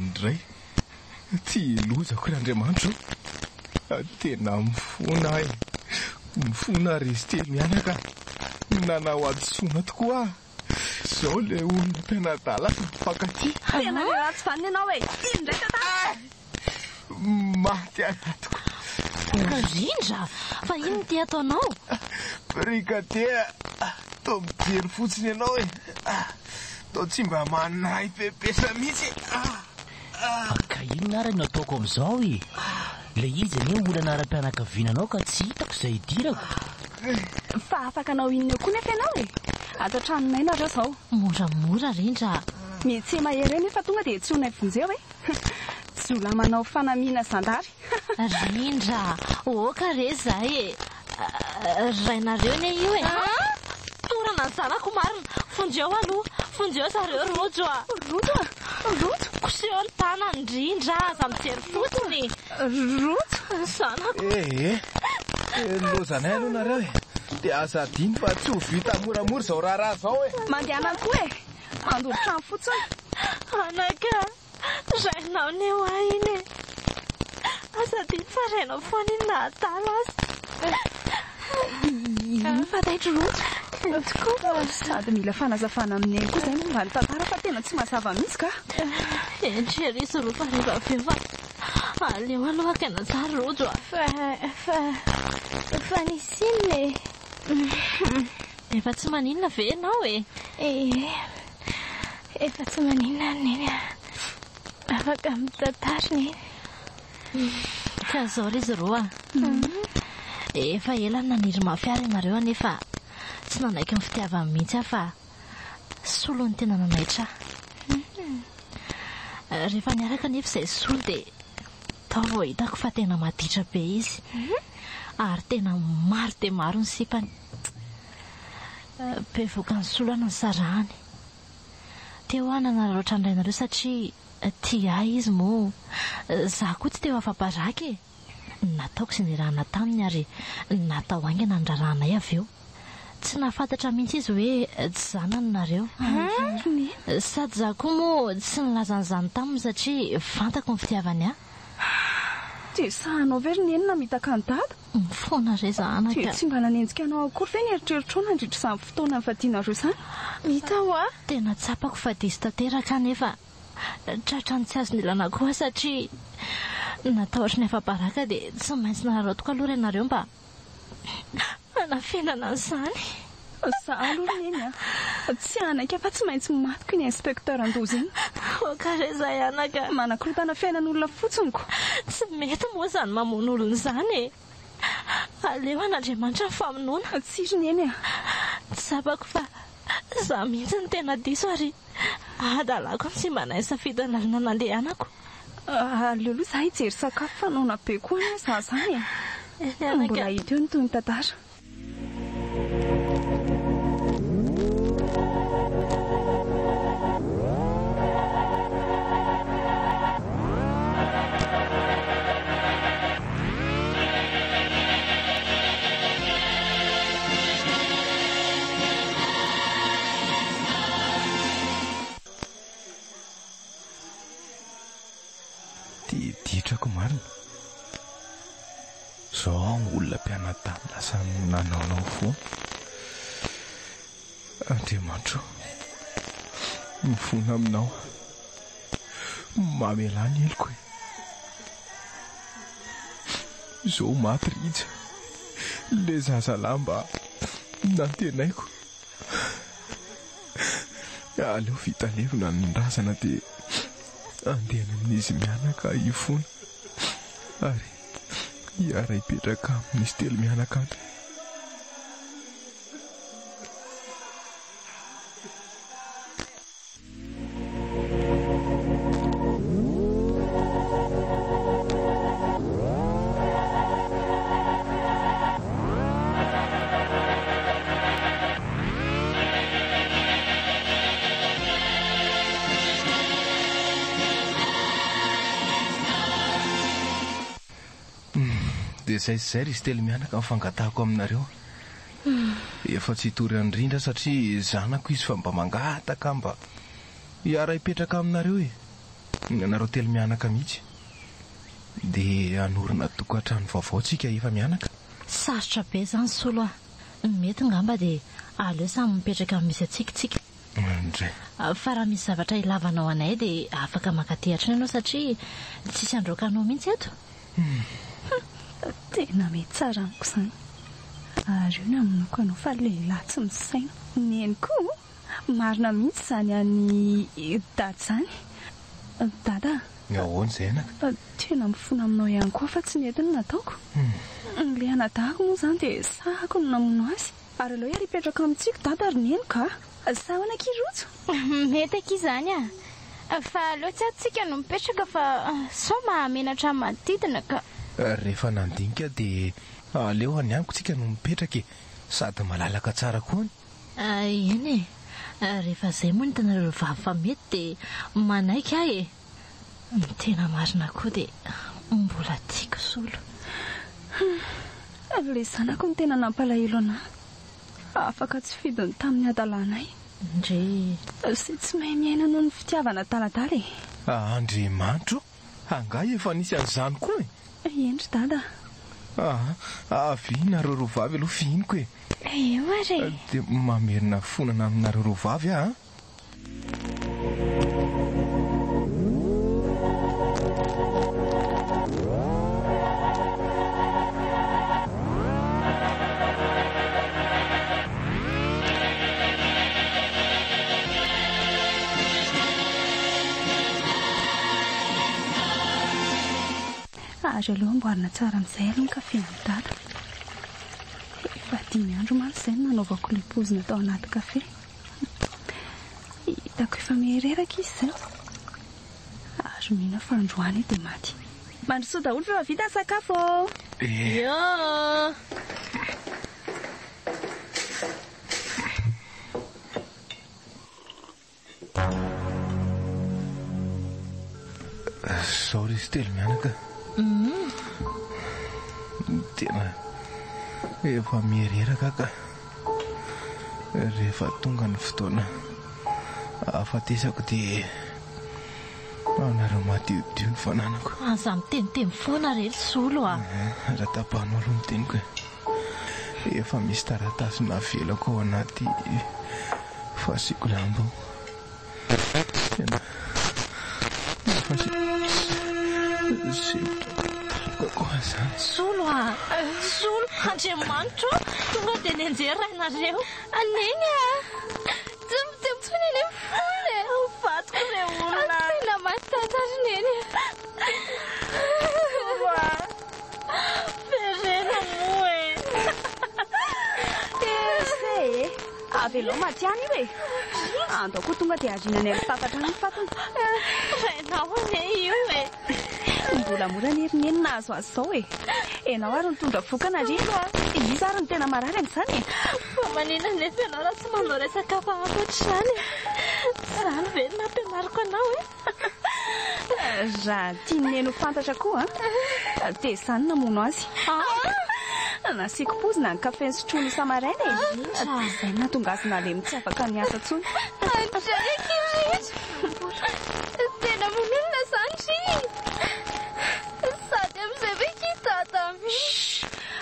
Andray, ty lozako ry Andriamanitra o! Tena mifona aho e! Mifona ry izy telo mianaka a! Nanao hadisoana tokoa aho! Zao le olona tena adala sy mifankatia. Tena le ratsy vanona ianao e! Iny indray tantara! Maty anatiko. Rindra, fa inona ity ataonao? Brigadier, toa mijery fotsiny ianao e. Toa tsy mba manahy pepesa mihitsy e. Ka inona ary no ataoko amin'izao e? Ilay izy anie olana ara-pianakaviana anao ka tsy hitako izay hidirako. Fa afaka hanao inona eo koa nefa ianao e? Ato an-tranonay nareo izao. Moramora Rindra a! Mihetse mahery eo nefa tonga dia antsoinay vonjeo e! Jiolahy manao fanamiana zandary. Rindra, oka re izay e! Rainareo anie io e! Torana ny zanako marina! Vonjeo aloha! Vonjeo zareo Rojo a! Rojo a! Rojo! Koseho ny tanany Rindra, aza mijery fotsiny! Rojo! Ny zanako! Eh eh! Lozanay aloha nareo e! Dia aza adino fa tsy ho vita moramora izao raharaha izao e! Mandehana koa e! Mandoro trano fotsiny! Anaka! Rainao anie ho ahy iny e! Aza adino fa rainao foana iny na adala aza. Iny fa taitry Rojo. Tokoa. Sady mila fanazavana amin'i Neny koa izay momba ny tantara fa tena tsy mazava mihitsy ka. Hendry ery izy roa fa rehefa avy eo fa aleo aloha haka aina tsara Rojo a. Fa, fa, fa nisy inona e? Efa tsy maninona ve ianao e? Ie, efa tsy maninona aho Neny a. Afaka mitantara Neny. Ka izao ry izy roa a. Efa ela no naniry mafy ahy ianareo anefa tsy nanaiky ny fitiavany mihitsy aho fa Solo no tena nanaitra ahy. Rehefa niaraka anefa izay Solo dia tao vao hitako fa tena maditra be izy. Ary tena maro dia maro ny sipany. Bevohoka an'i Solo aho no nisarahany. Teo aho nanararaotra ny rainareo satria tia ahy izy moa izaho koa tsy te ho afa-baraka e! Nataoko izay niarahana taminy ary natao haingana ny raharahanay avy eo. Tsy nahafantatra mihitsy izy hoe tsy zanany nareo. Sady izaho koa moa tsy nilaza an'izany taminy satria fantako ny fitiavany ahy. Dia sahinao ve ry Neny namitaka an'i Dada? Mifona re za anaka. Dia tsy mba nanenjika anao akory ve ny eritreritrao nandritra izany fotoana nivadianareo izany? Hita hoa. Tena tsapako fa diso tanteraka aho nefa tratran'ny tsy azo nilana koa satria natahotra ny afa-baraka dia tsy maintsy nararaotiko aloha ry nareo mba hanafenana an'izany. Za aloha ry Neny a! Tsy hanaiky aho fa tsy maintsy matiko iny inspecteur Andoza iny. Ok re zay anaka. Manakorontana fiainan'olona fotsiny ko. Tsy mety moa izany mamono olona izany e! Aleo an'Andriamanitra ny famonoana. Tsia ry Neny a! Tsapako fa za mihitsy no tena diso ary hadalako ny tsy mba nahay safidy ny lalana nandehanako. Aleo aloha za hijery sakafo fa noana be koa anie za zany e! Eny anaka. Mbola hita eo ny tohin'ny tantara. Ty ditrako marina. Zao aho olona mpianadahy lasa nanaonao foana. Andriamanitra o, mifona aminao aho. Mamelà ny heloko e. Zao maty Rija, le zazalahy mba nantenaiko. Aleo vita levona ny razana dia andeha any amin'izy mianaka hifona ary hiara-hipetraka amin'izy telo mianaka any. Dia izay sy izay ry izy telo mianaka ny fangatahako aminareo. Efa tsy hitory an'i Rindra satria zanako izy fa mba mangataka mba hiara-hipetraka aminareo e. Nareo telo mianaka mihitsy. Dia hanorina tokantrano vaovao tsika efa mianaka. Sarotra be izany Solo a! Ny mety ngamba dia aleo samy mipetraka amin'ny misy antsika tsika. Indray. Fa raha misy zavatra ilavanao anay dia afaka mankaty hatrany ianao satria tsisy handroaka anao mihitsy eto. Tena mety tsara amiko izany. Ary io no hamonoako anao fa lehilahy tsy misaina. Neny koa marina mihitsy izany an'i Dada izany. Dada a! Ahoana izay anaka? Tena mifona aminao ihany koa fa tsy nety ny nataoko. Ilay anadahiko moa izany dia sahako no namono azy. Ary aleo hiara hipetraka amintsika Dada ry Neny ka! Sa ahoana akia Rojo? Mety akia izany a! Fa aleo tsy ato tsika no mipetraka fa sao mahamenatra ny manodidina ka. Rehefa nandinika dia aleo any amiko tsika no mipetraka e! Sady malalaka tsara koa any. Eny e! Rehefa izay moa ny hitanareo vavy fa mety dia manaiky aho e! Ny tena marina koa dia mbola tiako Solo. Hum! Ilay zanako no tena nampalahelo anah. Afaka tsy fidiny tamin'ny hadalanay. Ndry. Izay tsy mahay miaina noho ny fitiavana adaladala e! Andriamanitro o! Angaha efa nisy an'izany koa e? Eny ry dada a! Aa, avia nareo roa vavy aloha fihiniko e! Eo ary e! Dia mamerina fonana aminareo roa vavy aho an! Ary aleo amboarina tsara amin'izay aloha ny kafe an'i Dada. Efa dimy andro mantsy izay no nanaovako ilay pozina tao anaty kafe. Hitako efa miha-reraka izy izay. Ary mino aho fa androany io dia maty. Mandrosoa daholo fa efa vita ny sakafo ô! Eo! Zao ry izy telo mianaka. Tena efa miha-reraka aho ka. Rehefa tonga ny fotoana ahafatesako dia anareo madiodio ny fananako. Aza miteniteny foana re ry Solo a! Raha tapahanao aloha ny teniko e. Efa misy taratasy navelako ao anaty fasiako lamba ao. Tena efa sempotra tampoka koa izany. Solo a! Solo! Andriamanitra ô! Tonga dia nianjera rainareo. Neny a! Tsy mitempo intsony anie ny fony e! Ho fatiko re olona. Tena maty dada ry Neny a! Solo a! Verena moa e! Tezitra e! Avelao maty any io e! Andao koa tonga dia ariana any amin'ny tafatra any ny fatiny. Rainao anie io e! Mbola mora anie ry Neny nahazo azy izao e! Ianao ary nitondra vokana ry Iza ary no tena marary amin'izany e? Fa maninona anefa ianao raha tsy manao resaka hafahafa ohatr'izany e? Izany ve no nampianariko anao e? Raha tian'i Neny ho fantatra koa an, dia izaho no namono azy. Nasiako pozina ny kafe nosotroiny isa-maraina e! Dia izay no nahatonga azy nalemy tsy afaka niasa intsony. Andray akia ry Tena maninona izany ry? Sady amin'izay ve akia dada mihitsy?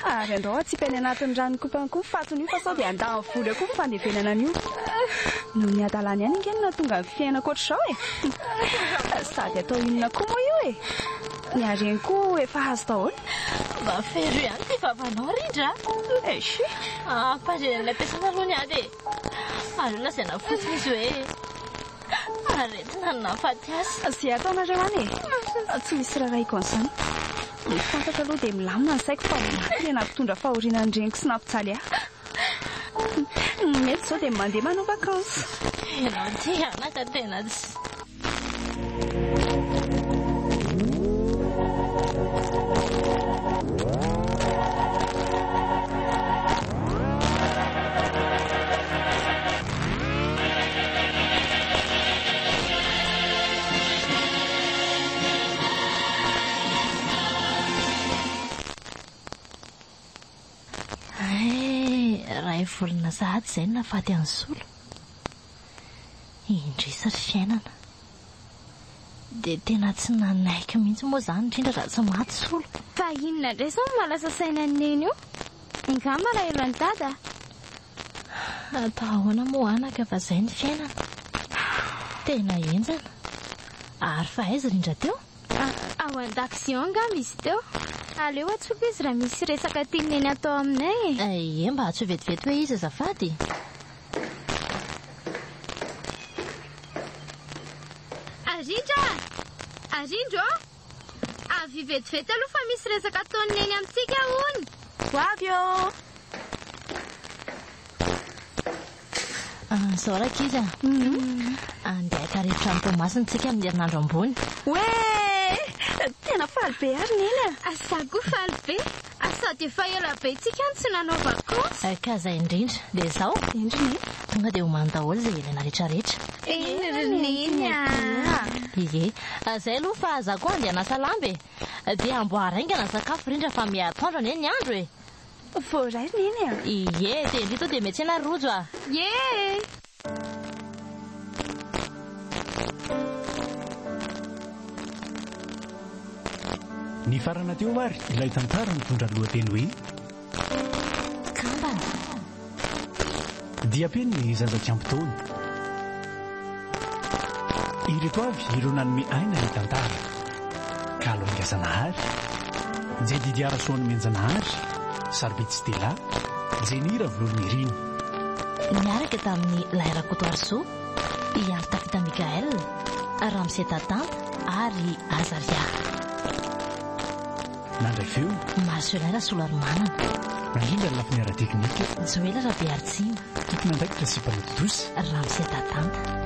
Ary andao atsipy any anatin'ny rano mikopana koa ny fatony io fa sao dia handany vola koa ny fandevenana an'io. Noho ny hadalany ihany ange no nahatonga ny fiainako ohatr'izao e! Sady atao inona koa moa io e! Ny hareny koa efa azo daholo. Mba fero ihany ity vavanao Rindra a! Eish! Ampandrena any am-piasana aloha ny ady e! Aleo lazaina fotsiny izy hoe aretina no nahafaty azy. Izay ataonareo any e! Tsy misy rarahiko an'izany. Ny fantatro aloha dia milamina ny saiko fa maty ilay nampitondra fahoriana ny reniko sy nampijaly ahy. Mety izao dia mandeha manao vacances. Ianao ity anaka tena tsy. Hay, iray volana sahady izay no nahafaty an'i Solo. Indrisy ry fiainana. Dia tena tsy nanaiky mihitsy moa izany indrindra raha tsy maty Solo. Fa inona indray izao no mahalasa saina an'i Neny io? Angaha malahelo an'i Dada? Atao ahoana moa anaka fa izay ny fiainana. Tena henjana. Ary fa aiza Rindra teo? Ao an-dakozia ao angamba izy teo. Aleo antsoiko izy raha misy resaka tian'i Neny atao aminay e. Ie, mba antsoy vetivety hoe izy azafady. Arindra! Arindra ô! Avia vetivety aloha fa misy resaka ataon'i Neny amintsika hono. Ho avy ô! Izao rankizy a! Andeha haka rivotra any Toamasina isika amin'ny herinandro ambony. Oe! Tena faly be ary Neny a! Za koa faly be. Sady efa ela be tsika no tsy nanao vacances. Ka izay indrindra. Dia izao. Indry Neny. Tonga dia omano daholo izay ilaina rehetrarehetra. Eny ry Neny a! Ie. Izay aloha fa za koa andeha hanasa lamba e! Dia amboary haingana ny sakafo rindra fa miha atoandro anie ny andro e! Voaray ry Neny a! Ie, dia ndry to dia miantsena ry Rojo a! Ie! Nifarana teo ary ilay tantara nitondra lohateny hoe. Kambana. Diam-pen'ny zaza tsy ampy taona. Ireto avy ireo nanome aina ny tantara. Kalo Haingazanahary, Jedidia Rasoanomenjanahary, Sarobidy Stella, Jenny Ravololonirina. Niaraka tamin'i Lay Rakotoarisoa, i Andry Tafita Michaël, Ramose Tatanta ary Azaria. Nandray feo. Marcelin Rasolarimanana. Nandrindra ny lafiny ara-teknika. Joela Rabearitsima. Tompon'andraikitra sy mpanatontosa. Ramose Tatanta.